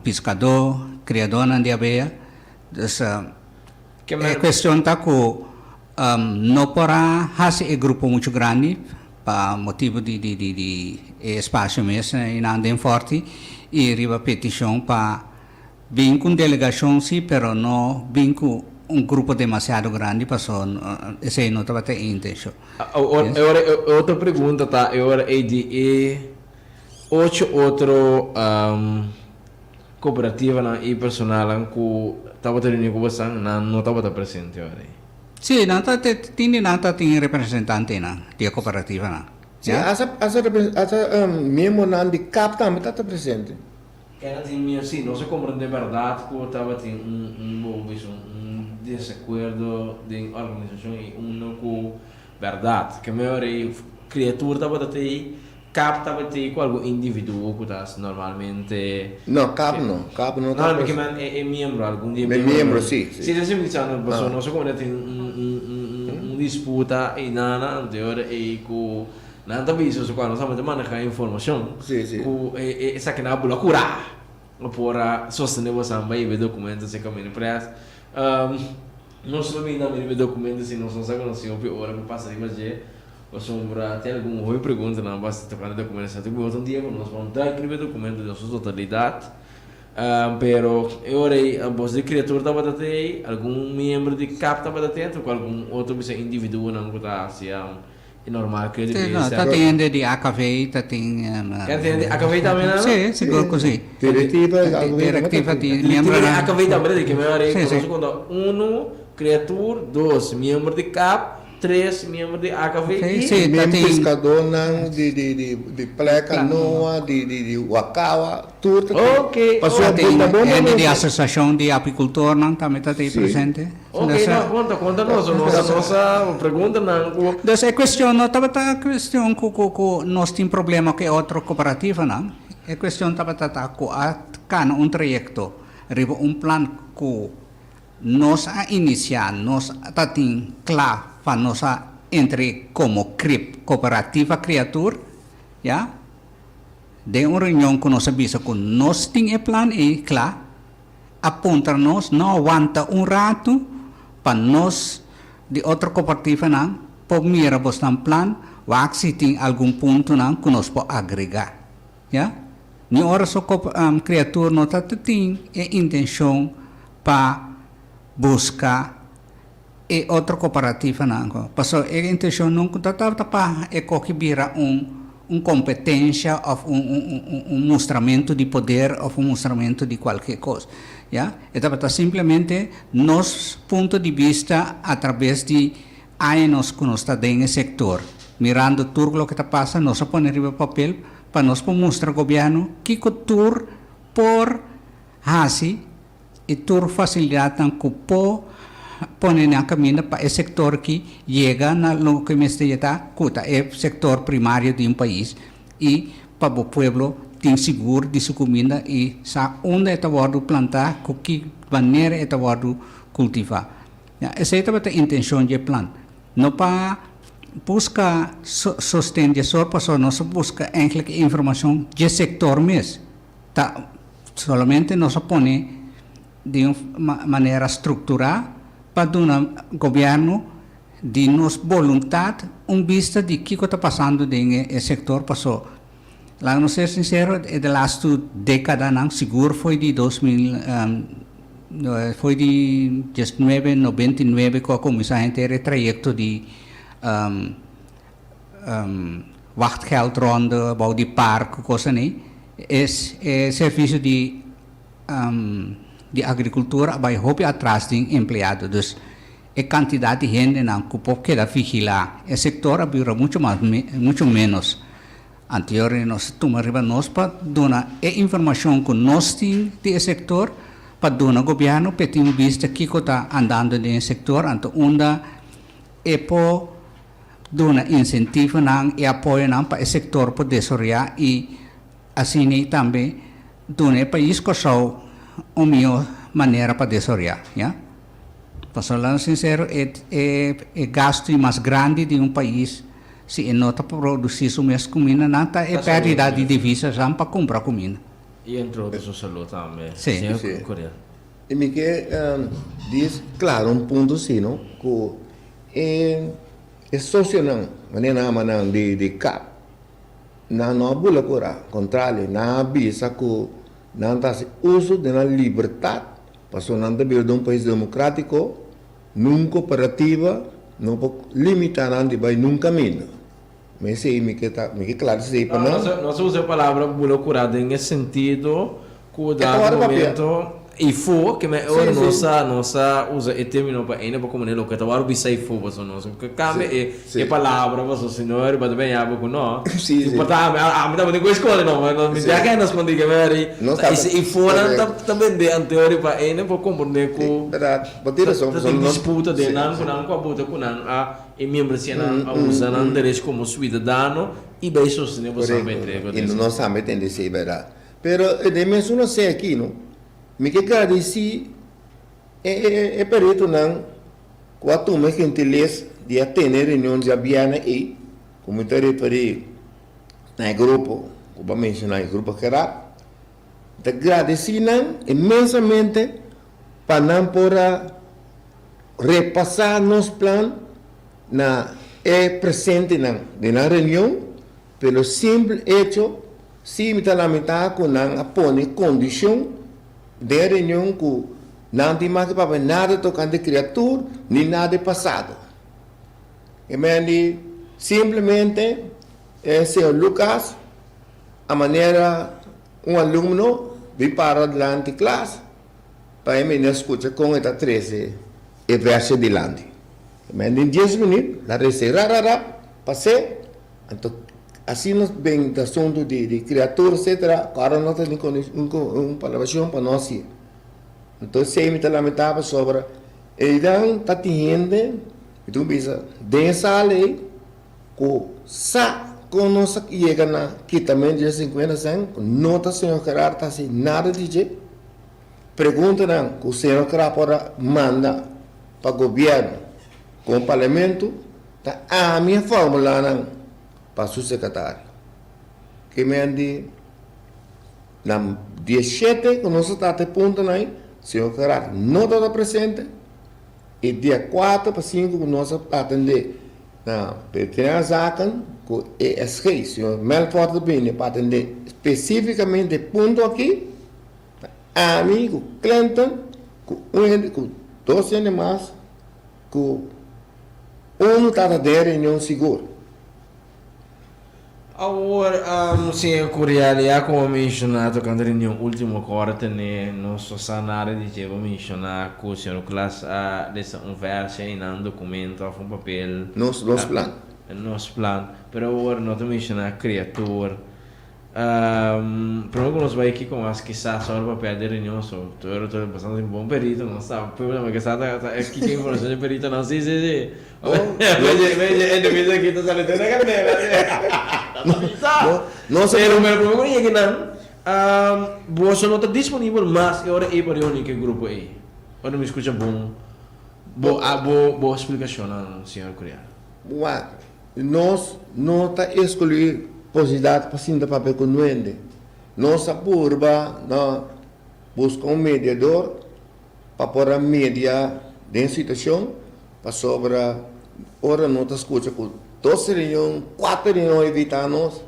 [SPEAKER 4] piskadó, kriadónan di abea. Dus e kuestion ta ku no por a hasi e grupo muchu grandi pa motibu di di e espasio mes einan den Fòrti i riba petishon pa bin ku un delegashon si pero no bin ku un grupo demasiado grandi paso esei no tabata e intenshon.
[SPEAKER 1] E ora e otro pregunta ta e ora ei di e ocho otro cooperativanan y personalnan cu tabata reuni cu bosan nan no tabata presente ora ei?
[SPEAKER 4] Si, nan ta tin di nan ta tin representantenan di e cooperativanan.
[SPEAKER 2] Si, hasta hasta miembronan di cap tambe tabata presente.
[SPEAKER 1] Keda tin miedo, sí, nos a comprende berdad cu tabatin un, un bo bisa un desacuerdo den organisacion y uno cu berdad ke mehor ey criatura tabata tey, cap tabata tey cu algun individuo cu ta normalmente.
[SPEAKER 2] No, cap no, cap no
[SPEAKER 1] No, no, kiman e e miembro, algun di e
[SPEAKER 2] E miembro, sí,
[SPEAKER 1] sí. Sí, esei mi diciendo, pasobra nos a comprende tin un, un, un, un disputa ey nana anterior ey cu. Nan ta bisa su cuando nos ta maneha informacion cu esaki nan a bula cura por a sostene bosan bay riba e documento si caminda pres. Nos lo bini tambe riba e documento si nos no sa cu nos tin hopi ora pa pasa riba dje pasobra tin algun hopi preguntanan basta tocante e documento esaki. Bo ta un dia cu nos ban duik riba e documento den su totalidad pero e ora ey bos di criatura tabata tey algun miembro di cap tabata tey anto cu algun otro bisa individuonan cu ta haci. E normal ke
[SPEAKER 4] di no, ta tin hende di AKV, ta tin...
[SPEAKER 1] Ken tin hende di AKV tambe nan?
[SPEAKER 4] Sí, sigur ku sí.
[SPEAKER 2] Direktiva di AKV
[SPEAKER 4] Direktiva tin miembro
[SPEAKER 1] nan. Direktiva di AKV tambe di ke mi a rei konoso konta uno, kreatur, dos, miembro di kap, Tres miembro di AKV
[SPEAKER 4] Ok,
[SPEAKER 1] i.
[SPEAKER 4] sí,
[SPEAKER 2] Men
[SPEAKER 4] ta tin.
[SPEAKER 2] Piskadónan di di di di Playa Kanoa, di di di Wakawa, tur ta tin.
[SPEAKER 1] Ok,
[SPEAKER 2] Pasobra
[SPEAKER 4] Ta tin
[SPEAKER 2] bo ta bon
[SPEAKER 4] hende di
[SPEAKER 2] momento.
[SPEAKER 4] asosiashon di apikultornan tambe ta tin
[SPEAKER 2] Sí.
[SPEAKER 4] presente.
[SPEAKER 1] Ok,
[SPEAKER 4] Dus,
[SPEAKER 1] no, konta, konta nos, nos a nos a preguntanan ku.
[SPEAKER 4] Dus e kuestion no tabata kuestion ku ku ku nos tin problema ku e otro kooperativanan. E kuestion tabata ta ku a kana un trayekto riba un plan ku Nos a inisiá, nos ta tin kla pa nos a entre komo CRIP, Kooperativa Creatur, ya. Den un reunion ku nos a bisa ku nos tin e plan ei kla, a puntra nos no a wanta un ratu pa nos di otro kooperativanan por mira bosnan plan, wak si tin algun puntonan ku nos por agregá. Ya. Ni ora so Creatur no ta tin e intencion pa busca e otro cooperativanan. Pasobra e intencion nunca ta tabata pa e coki bira un un competencia of un un un mustramento di poder of un mustramento di cualkier cos. Ya. E tabata simplemente nos punto di bista a traves di añanos cu nos ta den e sector, mirando tur loke ta pasa, nos a pone riba papel pa nos por mustra gobierno kico tur por haci y tur facilidadnan cu por pone na caminda pa e sector aki yega na loke mester yega cu ta e sector primario di un pais y pa bo pueblo tin sigur di su cuminda y sa unda e ta wordo planta, cu ki manera e ta wordo cultiva. Ya, esei tabata intencion dje plan. No pa busca sosten dje sor pasobra nos a busca eigenlijk e informacion dje sector mes. Ta solamente nos a pone di un manera structura pa duna gobierno di nos boluntad un bista di kico ta pasando den e sector paso laga nos ser sincero e de lastu decadanan sigur foi di 2000 foi di diesnuebe nobenta i nuebe ku a kuminsá henter e trayekto di wachtgeldronde bou di park ku kosa nei e e servisio di di agrikultura a bai hopi atras den empleado dus e kantidat di hendenan ku por keda vigilá e sektor a bira muchu mas muchu ménos. Anterior nos a tuma riba nos pa duna e informashon ku nos tin di e sektor pa duna gobièrnu pa e tin un bista kiko ta andando den e sektor anto unda e por duna insentivonan i apoyonan pa e sektor por desaroyá i asina tambe duna e pais Kòrsou un mihó manera pa desaroyá ya. Pasobra la sinsero e e gasto mas grandi di un pais si e no ta produci su mes cuminda nan ta e perdida di divisasan pa cumpra cuminda.
[SPEAKER 1] Y entre otro su salud tambe.
[SPEAKER 4] Si.
[SPEAKER 1] Señor
[SPEAKER 2] Si.
[SPEAKER 1] Curiel.
[SPEAKER 2] Y mi ke dis claro un punto si no cu e e socionan manera nan ama nan di di cap nan no a bula cura contrario nan a bisa cu nan ta haci uso di nan libertad Pasobra nan ta biba den un pais democratico, nun cooperativa no por limita nan di bay nun caminda. Mi esey mi ke ta, mi ke clara esey pa nan.
[SPEAKER 1] Nos a usa e palabra bula cura den e sentido cu
[SPEAKER 2] E ta
[SPEAKER 1] dado
[SPEAKER 2] worde papia.
[SPEAKER 1] momento ifo ke me ora
[SPEAKER 2] Sí,
[SPEAKER 1] nos
[SPEAKER 2] sí.
[SPEAKER 1] a nos a usa e termino pa ene pa komprende loke ta worde bisa ifo pasobra nos ke kambia
[SPEAKER 2] Sí,
[SPEAKER 1] e
[SPEAKER 2] sí.
[SPEAKER 1] e palabra pasobra si no riba ta bini abo ku no.
[SPEAKER 2] Sí, sí.
[SPEAKER 1] Por ta ami ami tabata ku eskonde no mi
[SPEAKER 2] Sí.
[SPEAKER 1] ya ke nos kondi ke meri
[SPEAKER 2] Nos
[SPEAKER 1] ta
[SPEAKER 2] tabata
[SPEAKER 1] ese ifonan ta
[SPEAKER 2] correcto.
[SPEAKER 1] ta bende anterior pa ene por komprende
[SPEAKER 2] Sí,
[SPEAKER 1] ku
[SPEAKER 2] berdad. Bo tin
[SPEAKER 1] ta
[SPEAKER 2] razon
[SPEAKER 1] ta
[SPEAKER 2] pasobra
[SPEAKER 1] tin
[SPEAKER 2] nos
[SPEAKER 1] disputa den
[SPEAKER 2] sí,
[SPEAKER 1] nan ku
[SPEAKER 2] sí.
[SPEAKER 1] nan ku a buta ku nan a e miembresianan a usa nan derecho komo suidadano i bai sostené bo
[SPEAKER 2] Correcto.
[SPEAKER 1] sambe entrego
[SPEAKER 2] I
[SPEAKER 1] den
[SPEAKER 2] nos tambe tende esei berdad. Pero den mes uno sey aki no, mi ke gradisí e e e peritonan ku a tuma e gentilez di a tene e reunion djabièrnè ei, ku mi ta referí na e grupo ku bo a menshoná, e grupo Gerard. Mi ta gradisí nan inmensamente pa nan por a repasá nos plan na e presentenan den nan reunion, pero simpel echo si mi ta lamentá ku nan a pone kondishon den e reunion ku nan tin mas ke papia nada tokante kriatur ni nada di pasado. E men di simplemente e señor Lucas a manera un alumno bin para dilanti klas pa e mester skucha kon e ta trese e vèrsio dilanti. Men den dies minuut la rese ra ra ra pas'é, anto asina ben asuntu di di kriatura etcetera ku ora no ta tin un palabrashon pa no hasié. Anto esei mi ta lamentá pasobra einan ta tin hende mi tin ku bisa den e sala ei ku sa kon nos a yega na kitamentu di e sinkuenta sèn ku no ta señor Gerard ta hasi nada di dje. Preguntanan ku señor Krap por a manda pa gobièrnu komo parlamento ta ami a formulá nan pa su sekretario. Ke men di na dieshete ku nos a trata e puntonan ei, señor Krap no tabata presente i dia kuater pa sinku ku nos a atendé na Veterinaire Zaken ku ESG, señor Melfort a bini pa atendé spesífikamente e punto aki. Ta ami ku Clinton ku un hende ku dos hende mas ku unu tata den reunion sigur.
[SPEAKER 1] Awor, señor Curiel, ya como a menciona tocante reunion ultimo cu ora tene, nos no sa nada di dje. Bo menciona cu señor Klaas a lesa un versie y nan documento of un papel.
[SPEAKER 2] Nos, nos plan.
[SPEAKER 1] Nos plan. Pero awor no ta menciona creator. Prome ku nos bai kiko mas kisas ora papia di reunion so tur ta bastante bon perito nos sa pero mi ke sa ta kiko informacion di peritonan si si si weje entrevista aki ta sali tur na candela pero pero prome ku yega nan boso no ta disponibel mas e ora ei pa reuni ku e grupo ei ora mi skucha bon bo bo explicacionnan señor Curiel.
[SPEAKER 2] Wak. Nos no ta eskluí posibilidat pa sinta papia ku nuende. Nos a purba na buska un mediador pa por a media den situashon pasobra ora no ta skucha ku dos reunion, kuater reunion a evitá nos,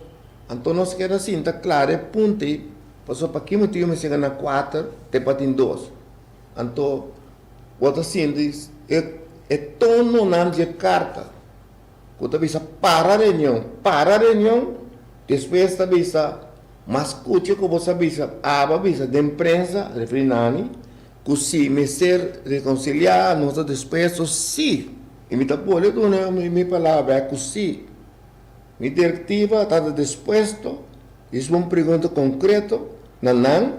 [SPEAKER 2] anto nos keda sinta klara e punto ei pasobra pa ki motibu mester gana kuater te pa tin dos. Anto bo ta sinti e tononan dje karta ku ta bisa para reunion, para reunion, despues ta bisa mas kucha ku bo sa bisa, abo a bisa den prensa, referí na ami, ku si mester rekonsiliá nos ta dispuesto, sí, i mi ta bolbe duna mi palabra bèk ku sí, mi direktiva ta dispuesto, his un pregunta konkreto na nan.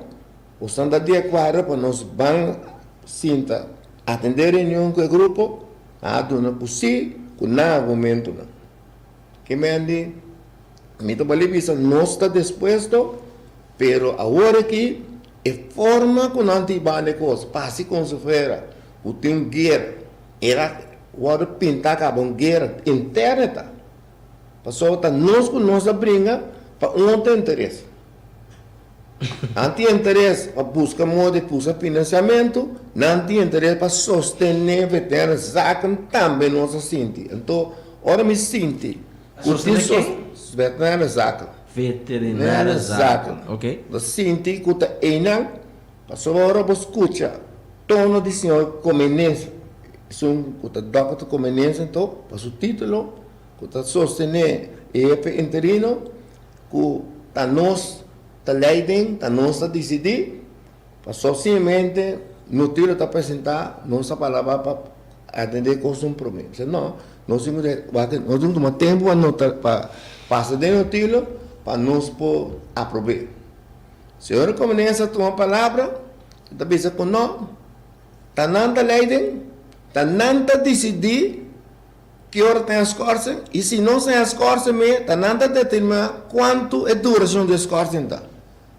[SPEAKER 2] Bosan ta di akuerdo pa nos ban sinta atendé reunion ku e grupo? Nan a duna ku sí ku nan argumentonan. Ke men di, Mi ta bali bisa nos ta dispuesto, pero awor aki e forma ku nan ta hiba e kos, pasi kon si fuera ku tin un guera, era wòrdu pintá kaba un guera interna ta, pasobra ta nos ku nos a bringa pa un otro interes. Nan tin interes pa buska moda di pusa finansiamentu, nan tin interes pa sostené veterano zaken tambe nos a sinti. Anto ora mi sinti ku tin
[SPEAKER 1] Sostené ken?
[SPEAKER 2] Veterano zaken.
[SPEAKER 1] Veterinario zaken, ok.
[SPEAKER 2] Bo sinti ku ta einan, pasobra ora bo skucha tono di señor Comenense, esun ku ta dòkter Comenense anto pa su título ku ta sostené e hefe interino, Ku ta nos ta leiding, ta nos ta disidí, paso simplemente Nutilo ta presentá, nos ta palabra pa atendé kos un promé. Bisa no, nos tin ku wak, nos tin ku tuma tempu pa nota pa pasa den Nutilo pa nos por aprob'é. Señor Comenenza a tuma palabra, e ta bisa ku no, ta nan ta leiding, ta nan ta disidí. Ki ora ta e skorsing? I si nos ta e skorsing me, ta nan ta determiná kuantu e durashon di e skorsing ta.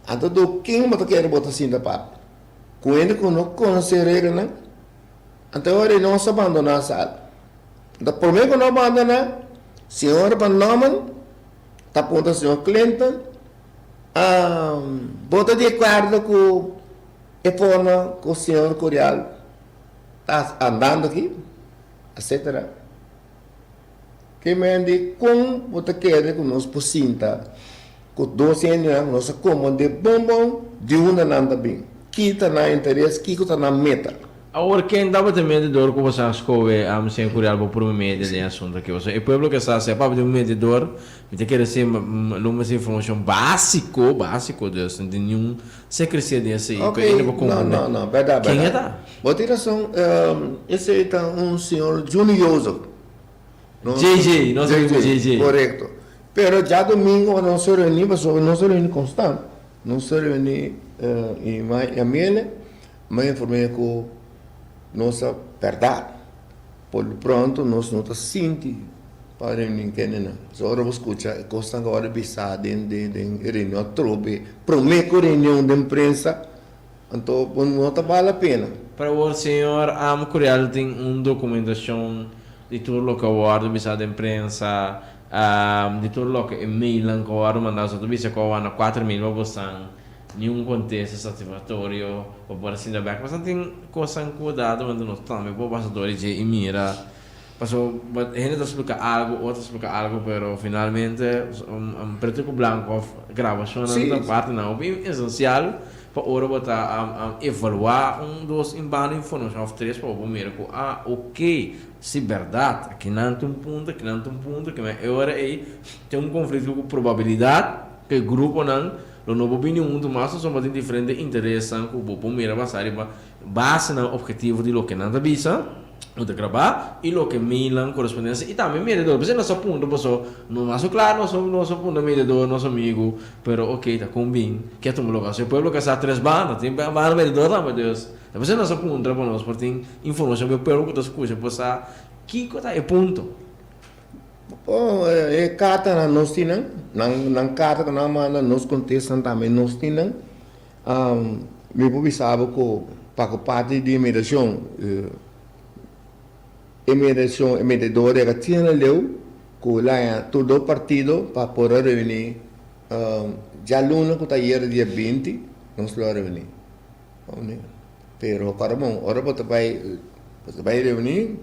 [SPEAKER 2] Anto do ken bo ta kere bo ta sinta papia? Ku hende ku no konosé e reglanan? Anto e ora ei nos a bandoná sala. Anto promé ku nos bandoná, señor Van Norman ta puntra señor Clinton, Bo ta di akuerdo ku e forma ku señor Curial ta andando aki? Etcetera. Ke men di kon bo ta kere ku nos por sinta ku dos hendenan ku nos a komprondé bon bon di unda nan ta bin, ki ta nan interes, kiko ta nan meta.
[SPEAKER 1] Awor ken tabata e mediador ku boso a skohe señor Curiel bo prome media den e asunto aki? Pasobra e pueblo ke sa si a papia di un mediador mi ta kere si lo mester informashon básiko, básiko dus, no tin niun sekresia den esei
[SPEAKER 2] Ok,
[SPEAKER 1] pero hende por
[SPEAKER 2] no,
[SPEAKER 1] komprende.
[SPEAKER 2] no, no, bèrdat,
[SPEAKER 1] Ken e
[SPEAKER 2] bèrdat.
[SPEAKER 1] ta?
[SPEAKER 2] Bo tin rason, esei ta un señor Juni Jozef. Nos,
[SPEAKER 1] JJ, nos amigo
[SPEAKER 2] JJ,
[SPEAKER 1] JJ.
[SPEAKER 2] korekto. Pero djadumingu nos a reuní pasobra nos a reuní konstant. Nos a reuní i mai Amiele m'a inform'é ku nos a bèrdat. Por lo pronto nos no ta sinti pa reuní kendenan. So ora bo skucha e kosnan ku a wòrdu bisá den den e reunion atrobe promé ku reunion den prensa anto bo no ta bal la pena.
[SPEAKER 1] Pero awor señor Am Curiel tin un dokumentashon di tur loke a wòrdu bisá den prensa, di tur loke e mailnan ku a wòrdu mandá, so ta bisa ku a wanda 4000 pa bosan niun kontesta satisfaktorio pa por a sinta bèk. Pasobra tin kosnan ku dado momento nos tambe por pasa dor di dje i mira, pasobra hende ta splika algu, otro ta splika algu, pero finalmente un pretu ku blanku òf grabashonnan ta partinan hopi esensial Pa ora bo ta evaluá un, dos in banda informashon òf tres pa bo por mira ku ah oke, si bèrdat akinan ta un punto, akinan ta un punto, kimen e ora ei tin un konflikto ku probabilidat ku e gruponan lo no por bini huntu mas pasobra bo tin diferente interesnan ku bo por mira basá riba basenan ophetivo di loke nan ta bisa. Bo ta grabá i loke mailnan korespondensia i tambe mediador. P'esei nos a puntra paso no mas so kla nos nos a puntra mediador nos amigu pero oke ta kon bin ke a tuma lugar. So e pueblo ka sa tres banda tin banda mediador tambe dus ta p'esei nos a puntra pa nos por tin informashon pa e pueblo ku ta skucha por sa kiko ta e punto.
[SPEAKER 2] Bon e kartanan nos tin nan, nan nan karta ku nan a manda nos kontestan tambe nos tin nan. Mi por bisa bo ku pa ku parti di mediashon e mediashon e mediador a tin leu ku laña tur dos partido pa por a reuni djaluna ku ta ayera dia 20 nos lo a reuni pero kòrda bon ora bo ta bai bo ta bai reuni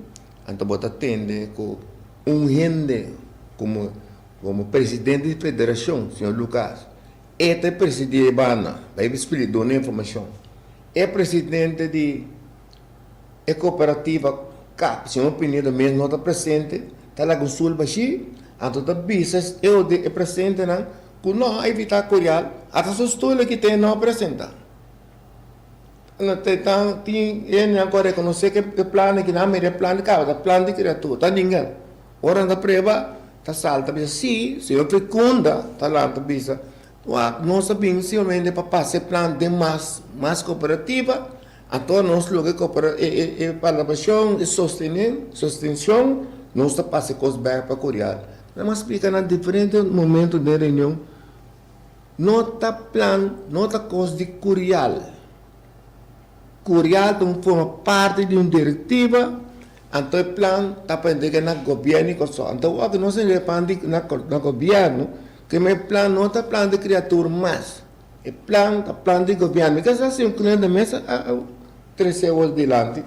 [SPEAKER 2] anto bo ta tende ku un hende komo komo presidente di federashon señor Lucas. E ta e presidí e banda, bai spli duna informashon. E presidente di e kooperativa kap, señor Pinedo mes no ta presente, ta laga un sul bashí, anto ta bisa e ode e presentenan ku no a evitá Corial, ata su stul aki te no a presentá. No te tan tin hendenan ku a rekonosé ku e plan aki nan a mira e plan kaba, ta plan di kriatura, ta ninga. Ora nan ta preba, ta salta bisa, Sí, señor Fecunda ta lanta bisa, Wak, nos a bin simplemente pa pasa e plan den mas, mas cooperativa, anto nos loke coopera, e, e, e palabracion, e sostenen, sostencion, nos ta pasa e cos bek pa Curial. Nan a splica na diferente momento den reunion, no ta plan, no ta cos di Curial. Curial ta un forma parti di un directiva, Anto e plan ta pa entrega na gobièrnu di Kòrsou. Anto wak nos entrega e plan di na na gobièrnu, ke e plan no ta plan di kriatur mas. E plan ta plan di gobièrnu. Mi ke sa si un kliente mes a a trese awor dilanti.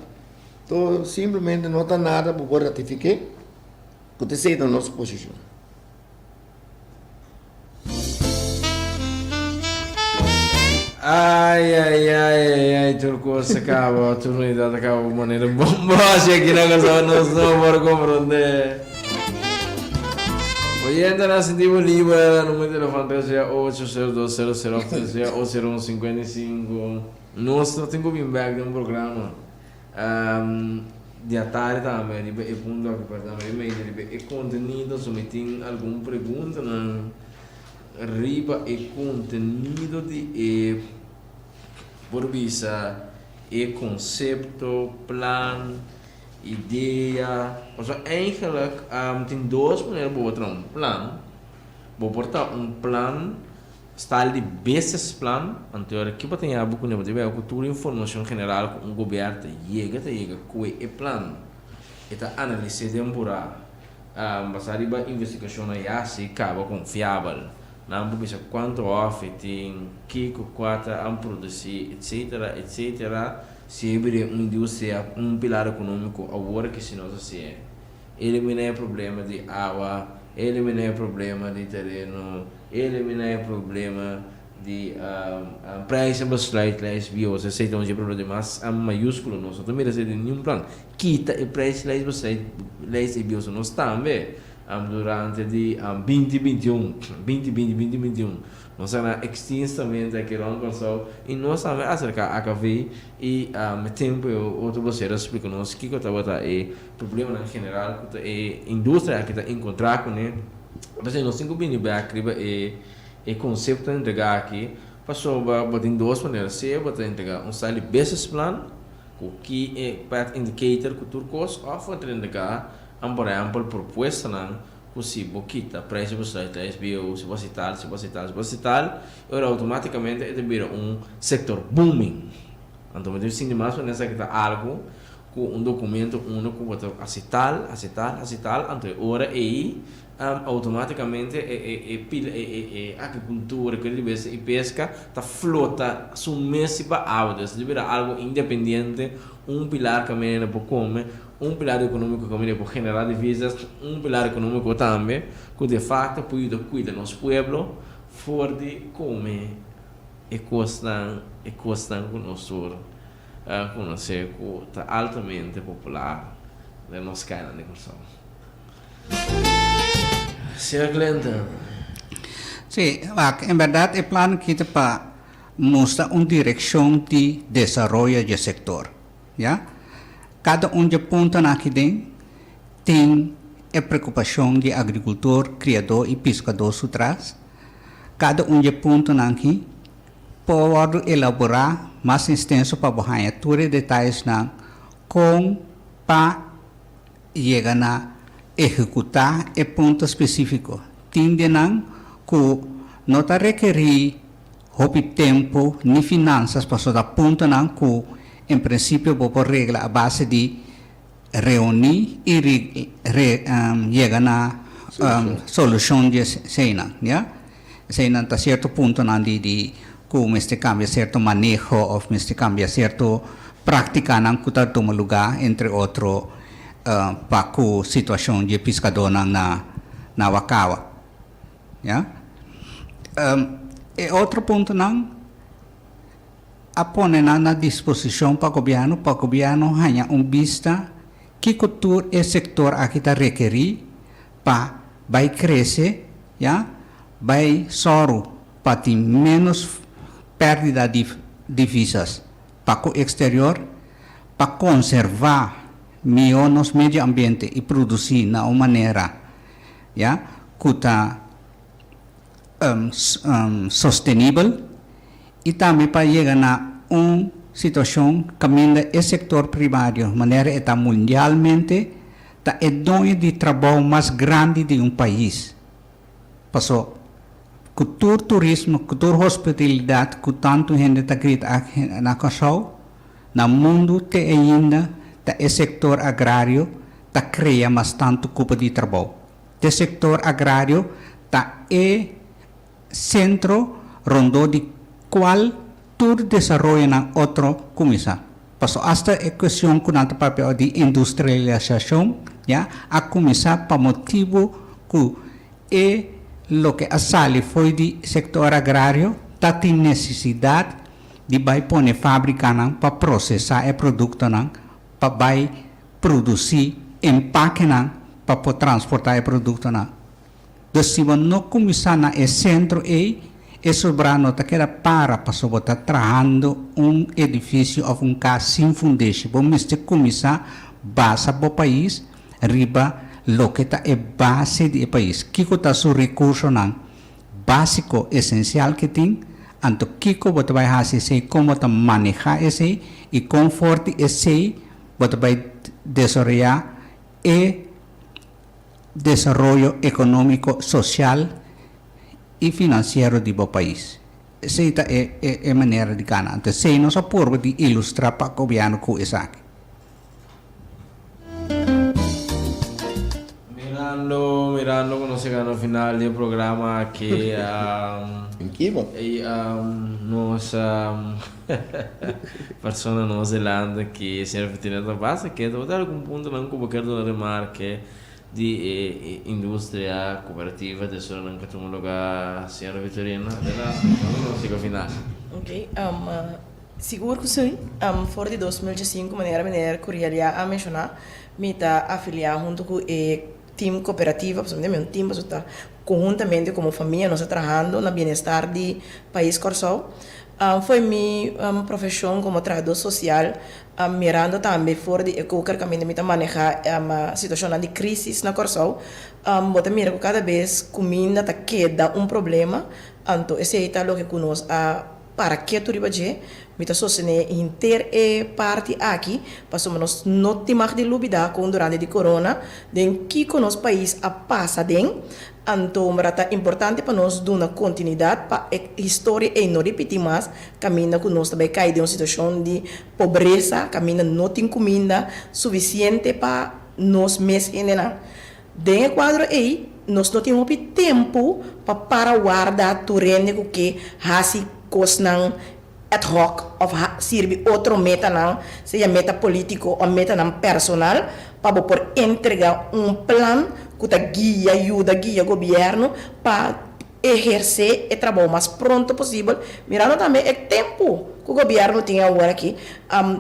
[SPEAKER 2] To simplemente no ta nada bo por ratifiké ku ta esei ta nos posishon.
[SPEAKER 1] Ai ai ai ai ai tur kos a kaba tur unidad a kaba manera bombashi aki na Kòrsou nos no por komprondé. Oyentenan sinti bo liber numero di telefòn 368 0200 òf 368 01 55. Nos no tin ku bin bèk den programa. Di atardi tambe riba e punto aki pero tambe riba medio riba e contenido so mi tin algun preguntanan riba e contenido di e por bisa e concepto, plan, idea pasobra eigenlijk tin dos manera bo por traha un plan bo por traha un plan. Style di businessplan, anto ora ki bo ta yaba kuné bo ta bira ku tur informashon general ku un gobierno ta yega ta yega kue e plan. E ta analis'é den burá basá riba investigashonnan ya si kaba konfiabel. Nan por bisa kuantu hòfi tin, kiko kua ta a produsí etsetera etsetera. Si e bira un industria, un pilar ekonómiko awor ki si nos hasié. Eliminá e problema di awa, eliminá e problema di tereno, eliminá e problema. Di prijzenbesluitlijst bios esei ta un dje problema di mas mayúsculo nos no ta mira esei den niun plan kita e prijslijstbesluitlijst ei bios nos tambe durante di binti binti un binti binti binti binti un nos a na extensamente aki rond Kòrsou i nos tambe a aserká AKV i e tempu ei otro bosero a splika nos kiko tabata e problemanan general ku ta e industria aki ta enkontrá kuné p'esei nos tin ku bini bèk riba e E konsepto entregá aki pasobra bo tin dos manera, sea bo ta entregá un style di business plan ku ki e path indicator ku tur kos òf bo ta entregá un por ehèmpel propuestanan ku si bo kita prijs di bo sluit ta SBO, si bo hasi tal, si bo hasi tal, si bo hasi tal, e ora outomátikamente e ta bira un sektor booming. Anto bo tin sinti mas manera esaki ta algu ku un dokumento unda ku bo ta hasi tal, hasi tal, hasi tal, anto e ora ei Automáticamente e pila e agricultura e di bes e pesca ta flota su mes riba awa dus ta bira algo independiente un pilar caminda por come un pilar economico caminda por genera divisas un pilar economico tambe cu de facto por yuda cuida nos pueblo for di come e cosnan e cosnan cu nos tur conoce cu ta altamente popular den nos cayanan di Corsou. Señor Clinton.
[SPEAKER 4] Sí, wak, en bèrdat e plan aki ta pa mustra un direkshon di desaroyo dje sektor, ya. Kada un dje puntonan aki den tin e preokupashon di agrikultor, kriadó i piskadó su tras. Kada un dje puntonan aki por wòrdu elaborá mas instenso pa bo haña tur e detayesnan kon pa yega na ehekutá e punto spesífiko. Tin di nan ku no ta rekerí hopi tempu ni finansas pasobra ta puntonan ku en prinsipio bo por regla a base di reuní i yega na solushon di eseinan, ya. Eseinan ta sierto puntonan di di ku mester kambia sierto maneho òf mester kambia sierto práktikanan ku ta tuma lugá entre otro pa ku situashon di e piskadónan na na Wakawa. Ya. E otro puntonan a pone nan na disposishon pa gobièrnu pa gobièrnu haña un bista kiko tur e sektor aki ta rekerí pa bai krese, ya, bai sòru pa tin ménos pèrdida di divisas pa ku eksterior, pa konservá mihó nos medio ambiente i produsí na un manera, ya, ku ta sostenibel i tambe pa yega na un situashon kaminda e sektor primario manera e ta mundialmente ta e doño di trabou mas grandi di un pais. Paso ku tur turismo, ku tur hospitalidat ku tantu hende ta grita aki na Kòrsou, na mundu te ainda ta e sektor agrario ta krea mas tantu kupo di trabou. Te sektor agrario ta e sentro rondó di kual tur desaroyonan otro kuminsá. Paso asta e kuestion ku nan ta papia di industrialisashon ya a kuminsá pa motibu ku e loke a sali fo'i di sektor agrario ta tin nesesidat di bai pone fabrikanan pa prosesá e produktonan pa bai produsí empakenan pa por transportá e produktonan. Dus si bo no kuminsá na e sentro ei, e sobrá no ta keda para pasobra bo ta trahando un edifisio òf un kas sin fundeshi. Bo mester kuminsá basa bo pais riba loke ta e base di e pais. Kiko ta su rekursonan básiko, esensial ke tin? Anto kiko bo ta bai hasi esei, kon bo ta manehá esei i kon for di esei bo ta bai desaroyá e desaroyo ekonómiko, sosial i finansiero di bo pais. Esei ta e e manera di gana. Anto esei nos a purba di ilustrá pa gobièrnu ku esaki.
[SPEAKER 1] Mirando, mirando ku nos yega na final di e programa aki, i nos persona nos delante aki, señor Vitineta, basta ke tabata algun puntonan ku bo kier duna remarke. Di e industria cooperativa tesoronan cu tuma lugar Señora Victorina adelante con nos sigo final.
[SPEAKER 3] Ok, sigur cu si. For di 2005 manera meneer Curiel ya a menciona mi ta afilia hunto cu e team cooperativa pasobra mi ta un team pasobra ta conhuntamente como famia nos ta trahando na bienestar di pais Corsou. Fo'i mi profesion como trahador social Mirando tambe for di e koker kaminda mi ta manehá situashonnan di krísis na Kòrsou, bo ta mira ku kada bes kuminda ta keda un problema, anto esei ta loke ku nos a para ketu riba dje. Mi ta sostené henter e parti aki pasobra nos no tin mag di lubidá kon durante di korona den kiko nos pais a pasa den. Anto mara ta importante pa nos duna kontinuidat pa e historia ei no ripití mas, kaminda ku nos ta bai kai den un situashon di pobresa, kaminda no tin kuminda sufisiente pa nos mes hendenan. Den e kuadro ei, nos no tin hopi tempu pa para warda tur hende ku ke hasi kosnan ad hoc of sirbi otro metanan, sea meta politico of metanan personal, pa bo por entrega un plan cu ta guia, yuda guia gobierno pa eherce e trabou mas pronto posibel, mirando tambe e tempo cu gobierno tin awor aki,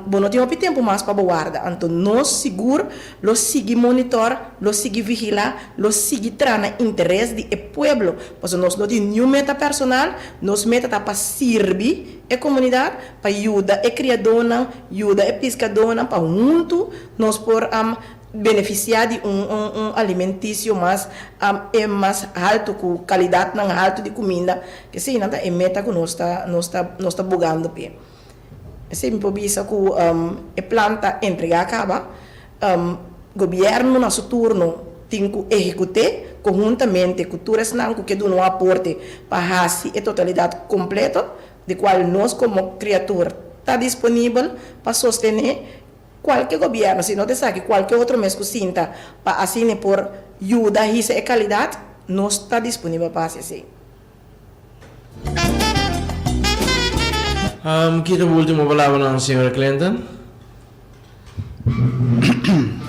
[SPEAKER 3] bo no tin hopi tempo mas pa bo warda, anto nos sigur lo sigui monitor, lo sigui vigila, lo sigui traha na interes di e pueblo, pasobra nos no tin niun meta personal, nos meta ta pa sirbi e komunidat, pa yuda e kriadónan, yuda e piskadónan, pa huntu nos por benefisiá di un un alimentisio mas e mas haltu ku kalidatnan haltu di kuminda, eseinan ta e meta ku nos ta nos ta nos ta bogando p'e. Esei mi por bisa ku e plan ta entregá kaba. Gobièrnu na su turno tin ku ehekut'é konhuntamente ku tur esnan ku ke duna un aporte pa hasi e totalidat kompleto, di kual nos komo kriatur ta disponibel pa sostené kualke gobièrnu, si no ta esaki kualke otro mes ku sinta pa asina e por yuda hisa e kalidat, nos ta disponibel pa hasi esei.
[SPEAKER 1] Ki ta bo ultimo palabranan, señor Clinton?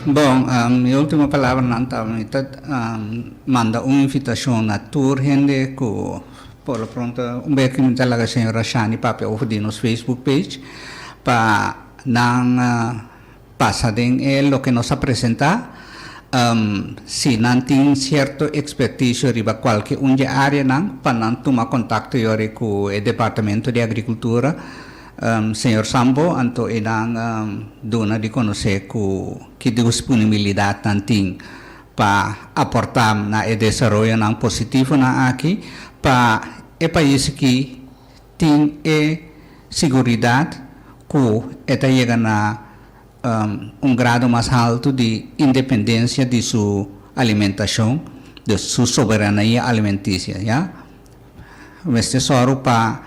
[SPEAKER 4] Bon, mi ultimo palabranan ta mi ta manda un invitashon na tur hende ku por lo pronto un bes ku mi ta laga señora Shani papia over di nos Facebook page pa nan Pasa den e loke nos a presentá, si nan tin sierto ekspertisio riba kualke un dje áreanan pa nan tuma kontakto yori ku e Departamento di Agrikultura, señor Sambo, anto e nan duna di konosé ku ki disponibilidat nan tin pa aportá na e desaroyonan positivonan aki pa e pais aki Tin e siguridat ku e ta yega na un grado mas haltu di independensia di su alimentashon, dus su soberania alimentisia, ya. Mester sòru pa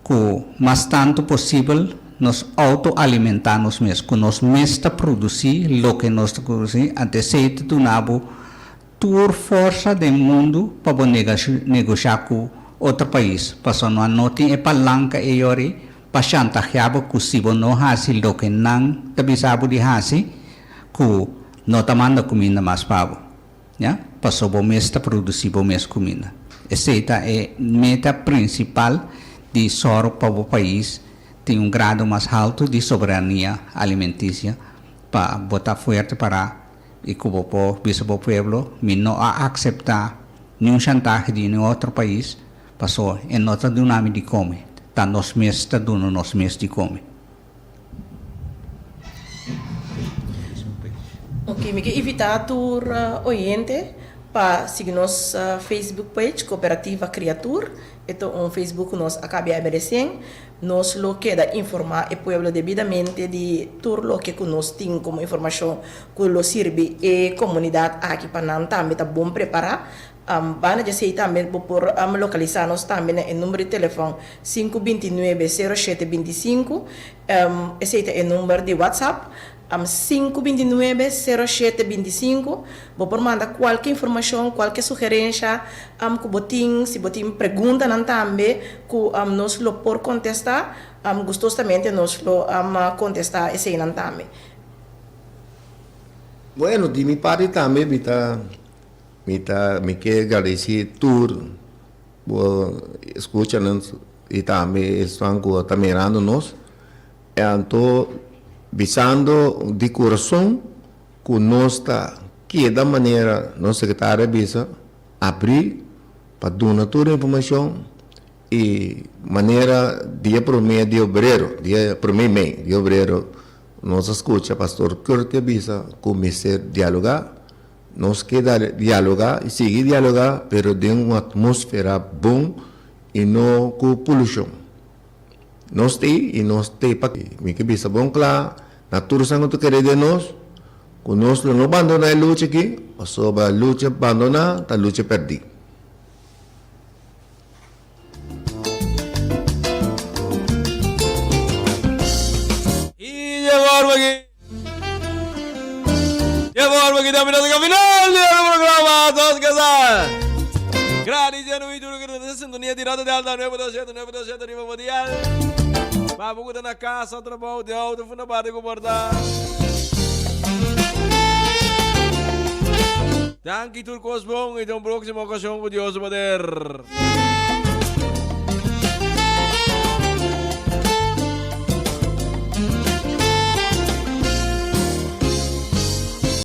[SPEAKER 4] ku mas tantu posibel nos outo-alimentá nos mes, ku nos mes ta produsí loke nos ta produsí, anto esei ta duna bo Tur forsa den mundu pa bo negoshá ku otro pais, pasobra nan no tin e palanka ei ori pa shantaheá bo ku si bo no hasi loke nan ta bisa bo di hasi, ku no ta manda kuminda mas pa bo. Ya, pasobra bo mes ta produsí bo mes kuminda. Esei ta e meta prinsipal di sòru pa bo pais tin un grado mas haltu di soberania alimentisia pa bo ta fuerte pará I ku bo por bisa bo pueblo, Mi no a akseptá niun shantahe di niun otro pais, paso e no ta duna mi di kome, ta nos mes ta duna nos mes di kome.
[SPEAKER 3] Ok, mi ke invitá tur oyente pa sigui nos Facebook page Kooperativa Kriatur. E ta un Facebook ku nos a kabia e resien. Nos lo keda informá e pueblo debidamente di tur loke ku nos tin komo informashon ku lo sirbi e komunidat aki pa nan tambe ta bon prepará. Banda di esei tambe bo por lokalisá nos tambe na e number di telefòn 529 07 25. Esei ta e number di WhatsApp. 529 07 25. Bo por manda kualke informashon, kualke sugerensha ku bo tin, si bo tin preguntanan tambe ku nos lo por kontestá, gustosamente nos lo kontestá eseinan tambe.
[SPEAKER 2] Bueno, di mi parti tambe mi ta mi ta mi ke gradisí tur bo escuchanan y tambe esnan cu ta mirando nos. Anto bisando di curason cu nos ta keda manera nos secretario a bisa abri pa duna tur informacion y manera dia prome di obrero, dia prome mei di obrero nos a scucha Pastor Curti a bisa cu mester dialoga, nos keda dialoga y sigui dialoga pero den un atmosfera bon y no cu polucion. Nos t'ei y nos t'ei pa mi ke bisa bon kla na tur esnan ku ta kere den nos ku nos lo no bandona e lucha aki pasobra lucha bandona ta lucha perdí.
[SPEAKER 1] Y llegó Armageddon. Llegó Armageddon, mira ta final di e programa Dos Casá. Gradiciendo mi tur ku ta sintonia di Radio Delta 9.7, 9.7 riba mundial. Pa bo ku ta na casa, trabou, den auto, funda parti ku por ta. Danki tur kos bon y ta un próximo ocasión ku Dios su poder.